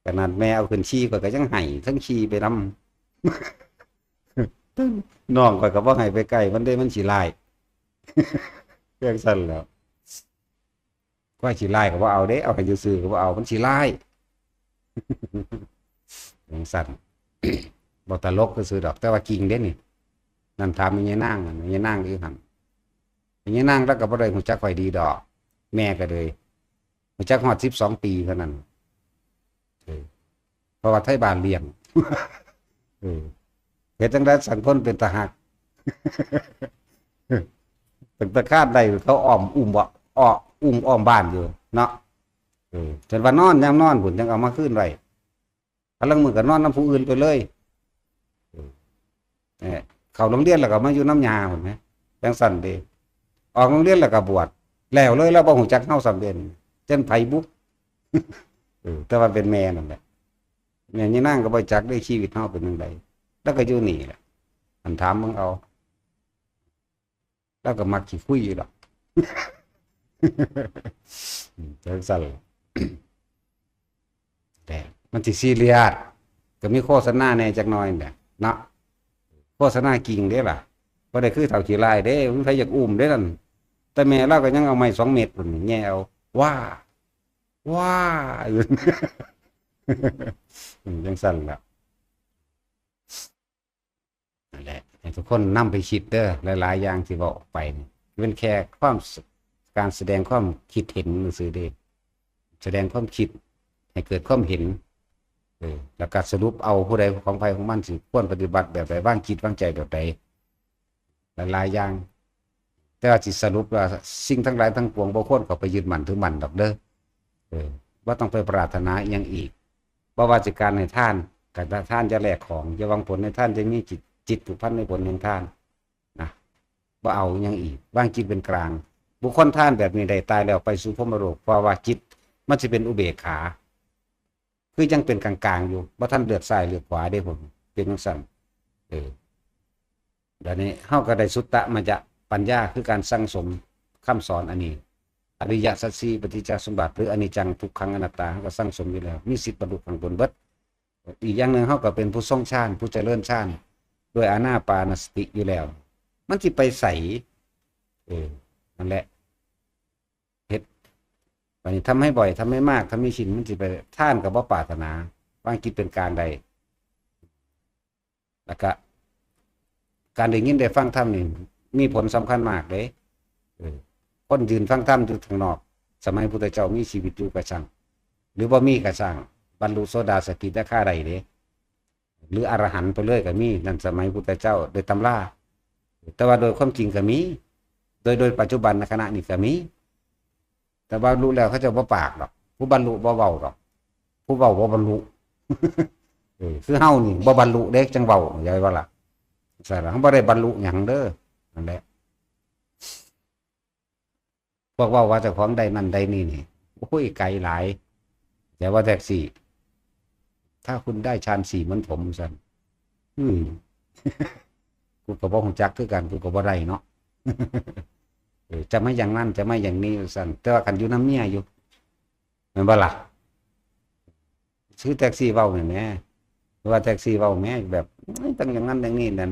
ขนาดแม่เอาขึ้นขี่ ข้อยก็ยังไห้ ทั้งขี่ไปนำ น้องข้อยก็บ่ให้ไปใกล้มันเด้ มันขี้ร้าย จั่งซั่นแหล้ว ควายขี้ร้ายก็บ่เอาเด้ เอาให้ซื่อๆก็บ่เอา มันขี้ร้าย จั่งซั่น บ่ตลกซื่อๆดอก แต่ว่าจริงเด้นี่ นั่นถามแม่ยายนาง แม่ยายนางอยู่หั่น แม่ยายนางลาวก็บ่ได้ฮู้จักข้อยดีดอก แม่ก็เลยฮู้จักฮอดสิบสองปีเท่านั้น เออ เพราะว่าไทบ้านเลี้ยง เออ เฮ็ดจั่งใด๋สังคนเป็นตาฮัก ตั้งแต่คลาดได้เขาอ้อมอุ้มบ่ อ้อ อุ้มอ้อมบ้านอยู่เนาะ เออ จนว่านอน ยามนอนพุ้นจั่งเอามาคืนไว้ ลางมื้อก็นอนนำผู้อื่นไปเลย เออ เข้าโรงเรียนแล้วก็มาอยู่นำย่าพุ้นแหม จั่งซั่นเด้ ออกโรงเรียนแล้วก็บวช แล้วเลย ลาวบ่ฮู้จักเฮาซ้ำเด้ จั่งไผบุ เออ แต่ว่าเป็นแม่นั่นแหละ แม่ยายนางก็บ่จักเด้ชีวิตเฮาเป็นจั่งใด ลาวก็อยู่นี่แหละ อันถามเบิ่งเอา ลาวก็มักขี้คุยอยู่ดอก อืม จั่งซั่นล่ะ แต่มันสิซีเรียส ก็มีโฆษณาแหน่จักหน่อยแหละเนาะ โฆษณาจริงเด้ล่ะ บ่ได้คือเฒ่าขี้ร้ายเด้ มันไผอยากอุ้มเด้นั่น แต่แม่ลาวก็ยังเอาไม้สองเม็ดพุ้นแหย่เอา ว่า ว่า อยู่ อืมจังซั่นล่ะ นั่นแหละ ให้ทุกคนนำไปคิดเด้อ หลายๆ อย่างที่เว้าออกไปนี่ เป็นแค่ความ การแสดงความคิดเห็นซื่อๆ เด้ แสดงความคิด ให้เกิดความเห็น เออ แล้วก็สรุปเอาผู้ใดของไผของมัน สิควรปฏิบัติแบบใด วางจิตวางใจแบบใด หลายๆ อย่าง แต่ว่าสิสรุปว่าสิ่งทั้งหลายทั้งปวงบ่ควรเข้าไปยึดมั่นถือมั่นดอกเด้อ เออ บ่ต้องไปปรารถนาอิหยังอีก บ่ว่าสิการให้ทาน ก็ทานจะแลกของ จะหวังผลให้ทาน จะมีจิต จิตผูกพันในผลแห่งทาน นะ บ่เอาอิหยังอีก วางจิตเป็นกลาง บุคคลทานแบบนี้ได้ ตายแล้วไปสู่พรหมโลก เพราะว่าจิตมันสิเป็นอุเบกขา คือยังเป็นกลางๆ อยู่ บ่ทันเลือกซ้ายเลือกขวาเด้ ผม เป็นจังซั่น เออ เดี๋ยวนี้เฮาก็ได้สุตตะมัจจะปัญญา คือการสั่งสมคำสอนอันนี้ อริยสัจสี่ ปฏิจจสมบัติ หรืออนิจจัง ทุกขัง อนัตตา เฮาก็สั่งสมอยู่แล้ว มีสิทธิ์บรรลุข้างบนเบิด อีกอย่างหนึ่ง เฮาก็เป็นผู้ทรงฌาน ผู้เจริญฌาน ด้วยอานาปานสติอยู่แล้ว มันสิไปไส เออ นั่นแหละ เฮ็ด บัดนี้ทำให้บ่อย ทำให้มาก ทำให้ชิน มันสิไป ทานก็บ่ปรารถนา วางจิตเป็นกลางได้ แล้วก็ การได้ยินได้ฟังธรรมนี่ มีผลสำคัญมากเด้ เออ คนยืนฟังธรรมอยู่ข้างนอก สมัยพุทธเจ้ามีชีวิตอยู่ก็ช่าง หรือบ่มีก็ช่าง บรรลุโสดาสกิทาคาได้เด้ หรืออรหันต์ไปเลยก็มี นั่นสมัยพุทธเจ้าได้ตำรา แต่ว่าโดยความจริงก็มี โดย โดยปัจจุบันในขณะนี้ก็มี แต่บรรลุแล้วเขาเจ้าบ่ปากดอก ผู้บรรลุบ่เว้าดอก ผู้เว้าบ่บรรลุ เออ คือเฮานี่บ่บรรลุเด้ จังเว้า เข้าใจบ่ล่ะ ใช่ล่ะ เฮาบ่ได้บรรลุหยังเด้อ นั่นแหละ พวกเว้าว่าเจ้าของได้นั่นได้นี่นี่ โอ้ย ไกลหลาย แต่ว่าแท็กซี่ ถ้าคุณได้ฌานสี่เหมือนผม ซั่น อืม กูก็บ่ฮู้จักคือกัน กูก็บ่ได้เนาะ เออ จะไม่อย่างนั้น จะไม่อย่างนี้ ซั่น แต่ว่าคันอยู่นำเมียอยู่ แม่นบ่ล่ะ คือแท็กซี่เว้านี่แหม ว่าแท็กซี่เว้าแหม แบบ เอ้ย ต้องอย่างนั้นอย่างนี้นั่น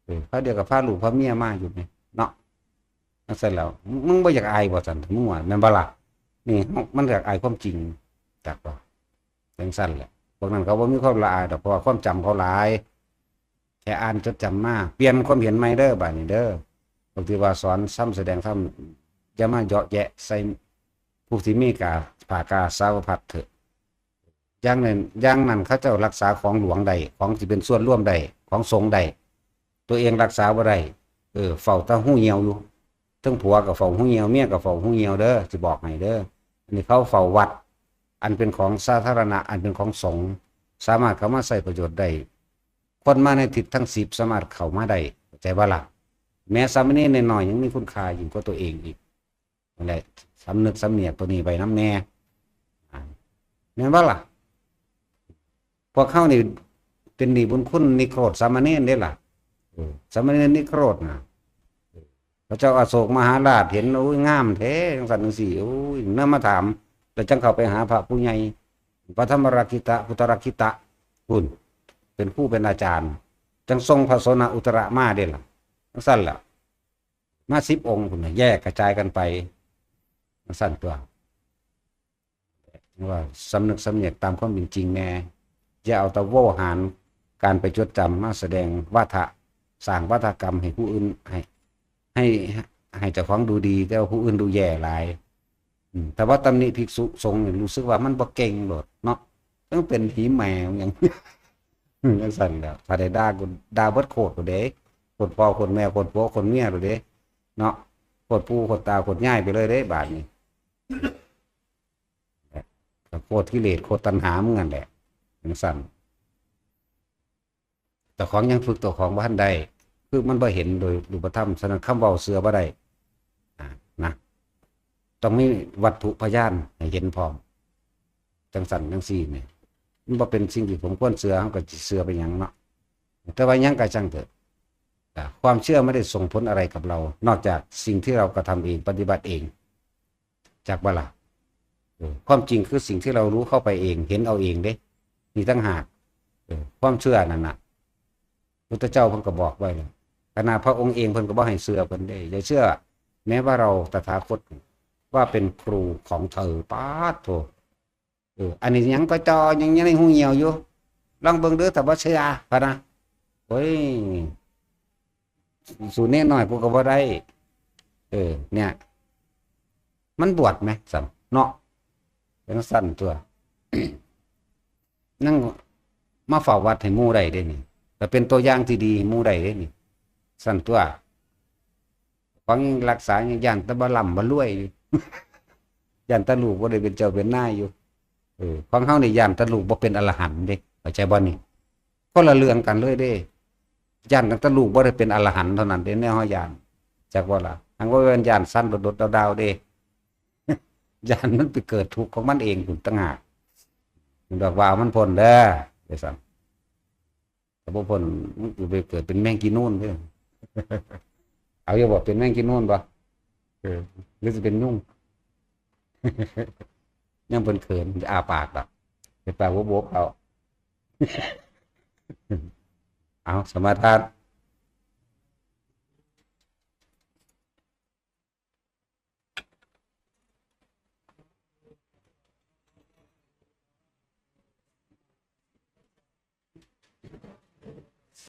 เออ คราวเดียวก็พาลูกพาเมียมาอยู่แหม เนาะ จั่งซั่นแล้ว มึง มึงบ่อยากอายบ่ซั่น มึงว่า แม่นบ่ล่ะ นี่ มันอยากอายความจริง จักบ่ จั่งซั่นแหละ พวกนั้นเขาบ่มีความละอายดอก เพราะว่าความจำเขาหลาย แค่อ่านจดจำมา เปลี่ยนความเห็นใหม่เด้อ บัดนี้เด้อ พวกที่ว่าสอนธรรมแสดงธรรม อย่ามาเยาะแยะใส่ผู้ที่มีกา ผ้ากาสาวพัสเถอะ อย่างนั้น อย่างนั้นเขาเจ้ารักษาของหลวงได้ ของที่เป็นส่วนรวมได้ ของสงฆ์ได้ ตัวเองรักษาบ่ได้ เออ เฝ้าแต่หูเหี่ยวอยู่ ทั้งผัวก็เฝ้าหูเหี่ยว เมียก็เฝ้าหูเหี่ยวเด้อ สิบอกให้เด้อ อันนี้เขาเฝ้าวัด อันเป็นของสาธารณะ อันเป็นของสงฆ์ สามารถเข้ามาใช้ประโยชน์ได้ คนมาในทิศทั้งสิบสามารถเข้ามาได้ เข้าใจบ่ล่ะ แม้สามเณรน้อยๆยังมีคุณค่ายิ่งกว่าตัวเองอีก นั่นแหละ สำนึกสำเนียกตัวนี้ไว้นำแน่ อ่า แม่นบ่ล่ะ พวกเฮานี่เป็นหนี้บุญคุณนิโครธสามเณรเด้ล่ะ เออ สามเณรนิโครธน่ะ พระเจ้าอโศกมหาราชเห็น โอ้ย งามแท้ จั่งซั่นจั่งซี่ โอ้ย นำมาถาม แล้วจั่งเข้าไปหาพระผู้ใหญ่ พระธรรมรักขิตะ พุทธรักขิตะ พุ้น เป็นครูเป็นอาจารย์ จั่งส่งพระโสณอุตระมาเด้ล่ะ จั่งซั่นล่ะ มาสิบองค์พุ้นน่ะ แยกกระจายกันไป จั่งซั่นตั๊ว ว่าสำนึกสำเนียกตามความเป็นจริงแน่ อย่าเอาแต่เว้าหาร การไปจดจำมาแสดงวาทะ สร้างวาทกรรมให้ผู้อื่น ให้ ให้ ให้เจ้าของดูดี แต่ว่าผู้อื่นดูแย่หลาย อืม แต่ว่าตำหนิภิกษุสงฆ์นี่รู้สึกว่ามันบ่เก่งโลดเนาะ ต้องเป็นผีแมวหยัง จั่งซั่นแหละ ถ้าได้ด่าก็ด่าเบิดโคตรโลดเด้ โคตรพ่อโคตรแม่ โคตรผัวโคตรเมียโลดเด้ เนาะ โคตรปู่โคตรตาโคตรยายไปเลยเด้ บาดนี้ ก็โคตรกิเลสโคตรตัณหามึงนั่นแหละ จั่งซั่น เจ้าของยังฝึกตัวของบ่ทันได้ คือมันบ่เห็นโดยรูปธรรม ฉะนั้นคำเว้าเชื่อบ่ได้ อ่า นะ ต้องมีวัตถุพยานให้เห็นพร้อม จั่งซั่นจั่งซี่นี่ มันบ่เป็นสิ่งที่สมควรเชื่อ เฮาก็สิเชื่อไปหยังเนาะ แต่ว่าหยังก็ช่างเถอะ อ่า ความเชื่อไม่ได้ส่งผลอะไรกับเรา นอกจากสิ่งที่เรากระทำเอง ปฏิบัติเอง จักบ่ล่ะ เออ ความจริงคือสิ่งที่เรารู้เข้าไปเอง เห็นเอาเองเด้ นี่ต่างหาก เออ ความเชื่อนั่นน่ะ พุทธเจ้าเพิ่นก็บอกไว้แล้ว ขนาดพระองค์เองเพิ่นก็บ่ให้เชื่อเพิ่นเด้ อย่าเชื่อ แม้ว่าเราตถาคต ว่าเป็นครูของเธอ ป๊าดโธ่ เออ อันนี้ยังก็จอ ยัง ยังในหูเหี่ยวอยู่ ลองเบิ่งเด้อ ถ้าบ่เชื่อ พะนะ โอ้ย สูเน่หน่อย กูก็บ่ได้ เออ เนี่ย มันบวชไหม สันเนาะ เป็นสั้นตัว นั่งมาเฝ้าวัดให้หมู่ได้เด้นี่ แต่เป็นตัวอย่างที่ดีให้หมู่ได้เด้นี่ สั้นตัว ฟังรักษาย่านแต่บ่ล่ำบ่รวยอยู่ ย่านแต่ลูกบ่ได้เป็นเจ้าเป็นนายอยู่ เออ ของเฮานี่ย่านแต่ลูกบ่เป็นอรหันต์เด้ เข้าใจบ่นี่ คนละเรื่องกันเลยเด้ ย่านตั้งแต่ลูกบ่ได้เป็นอรหันต์เท่านั้นเด้ แนวเฮาย่าน จักบ่ล่ะ หังว่าเป็นย่านสั้นโดดๆดาวๆเด้ ย่านมันไปเกิดทุกข์ของมันเองพุ้นต่างหาก ดอกว่าเอามันพ้นเด้อ ไปสั่น ถ้าบ่พ้น มันสิไปเกิดเป็นแมงกีนูนเด้อ เอาอยู่บ่ เป็นแมงกีนูนบ่ เออ หรือสิเป็นยุง ยังเพิ่นเขิน จะอ้าปากดอก เฮ็ดปากบวบๆเอา เอา สมาทาน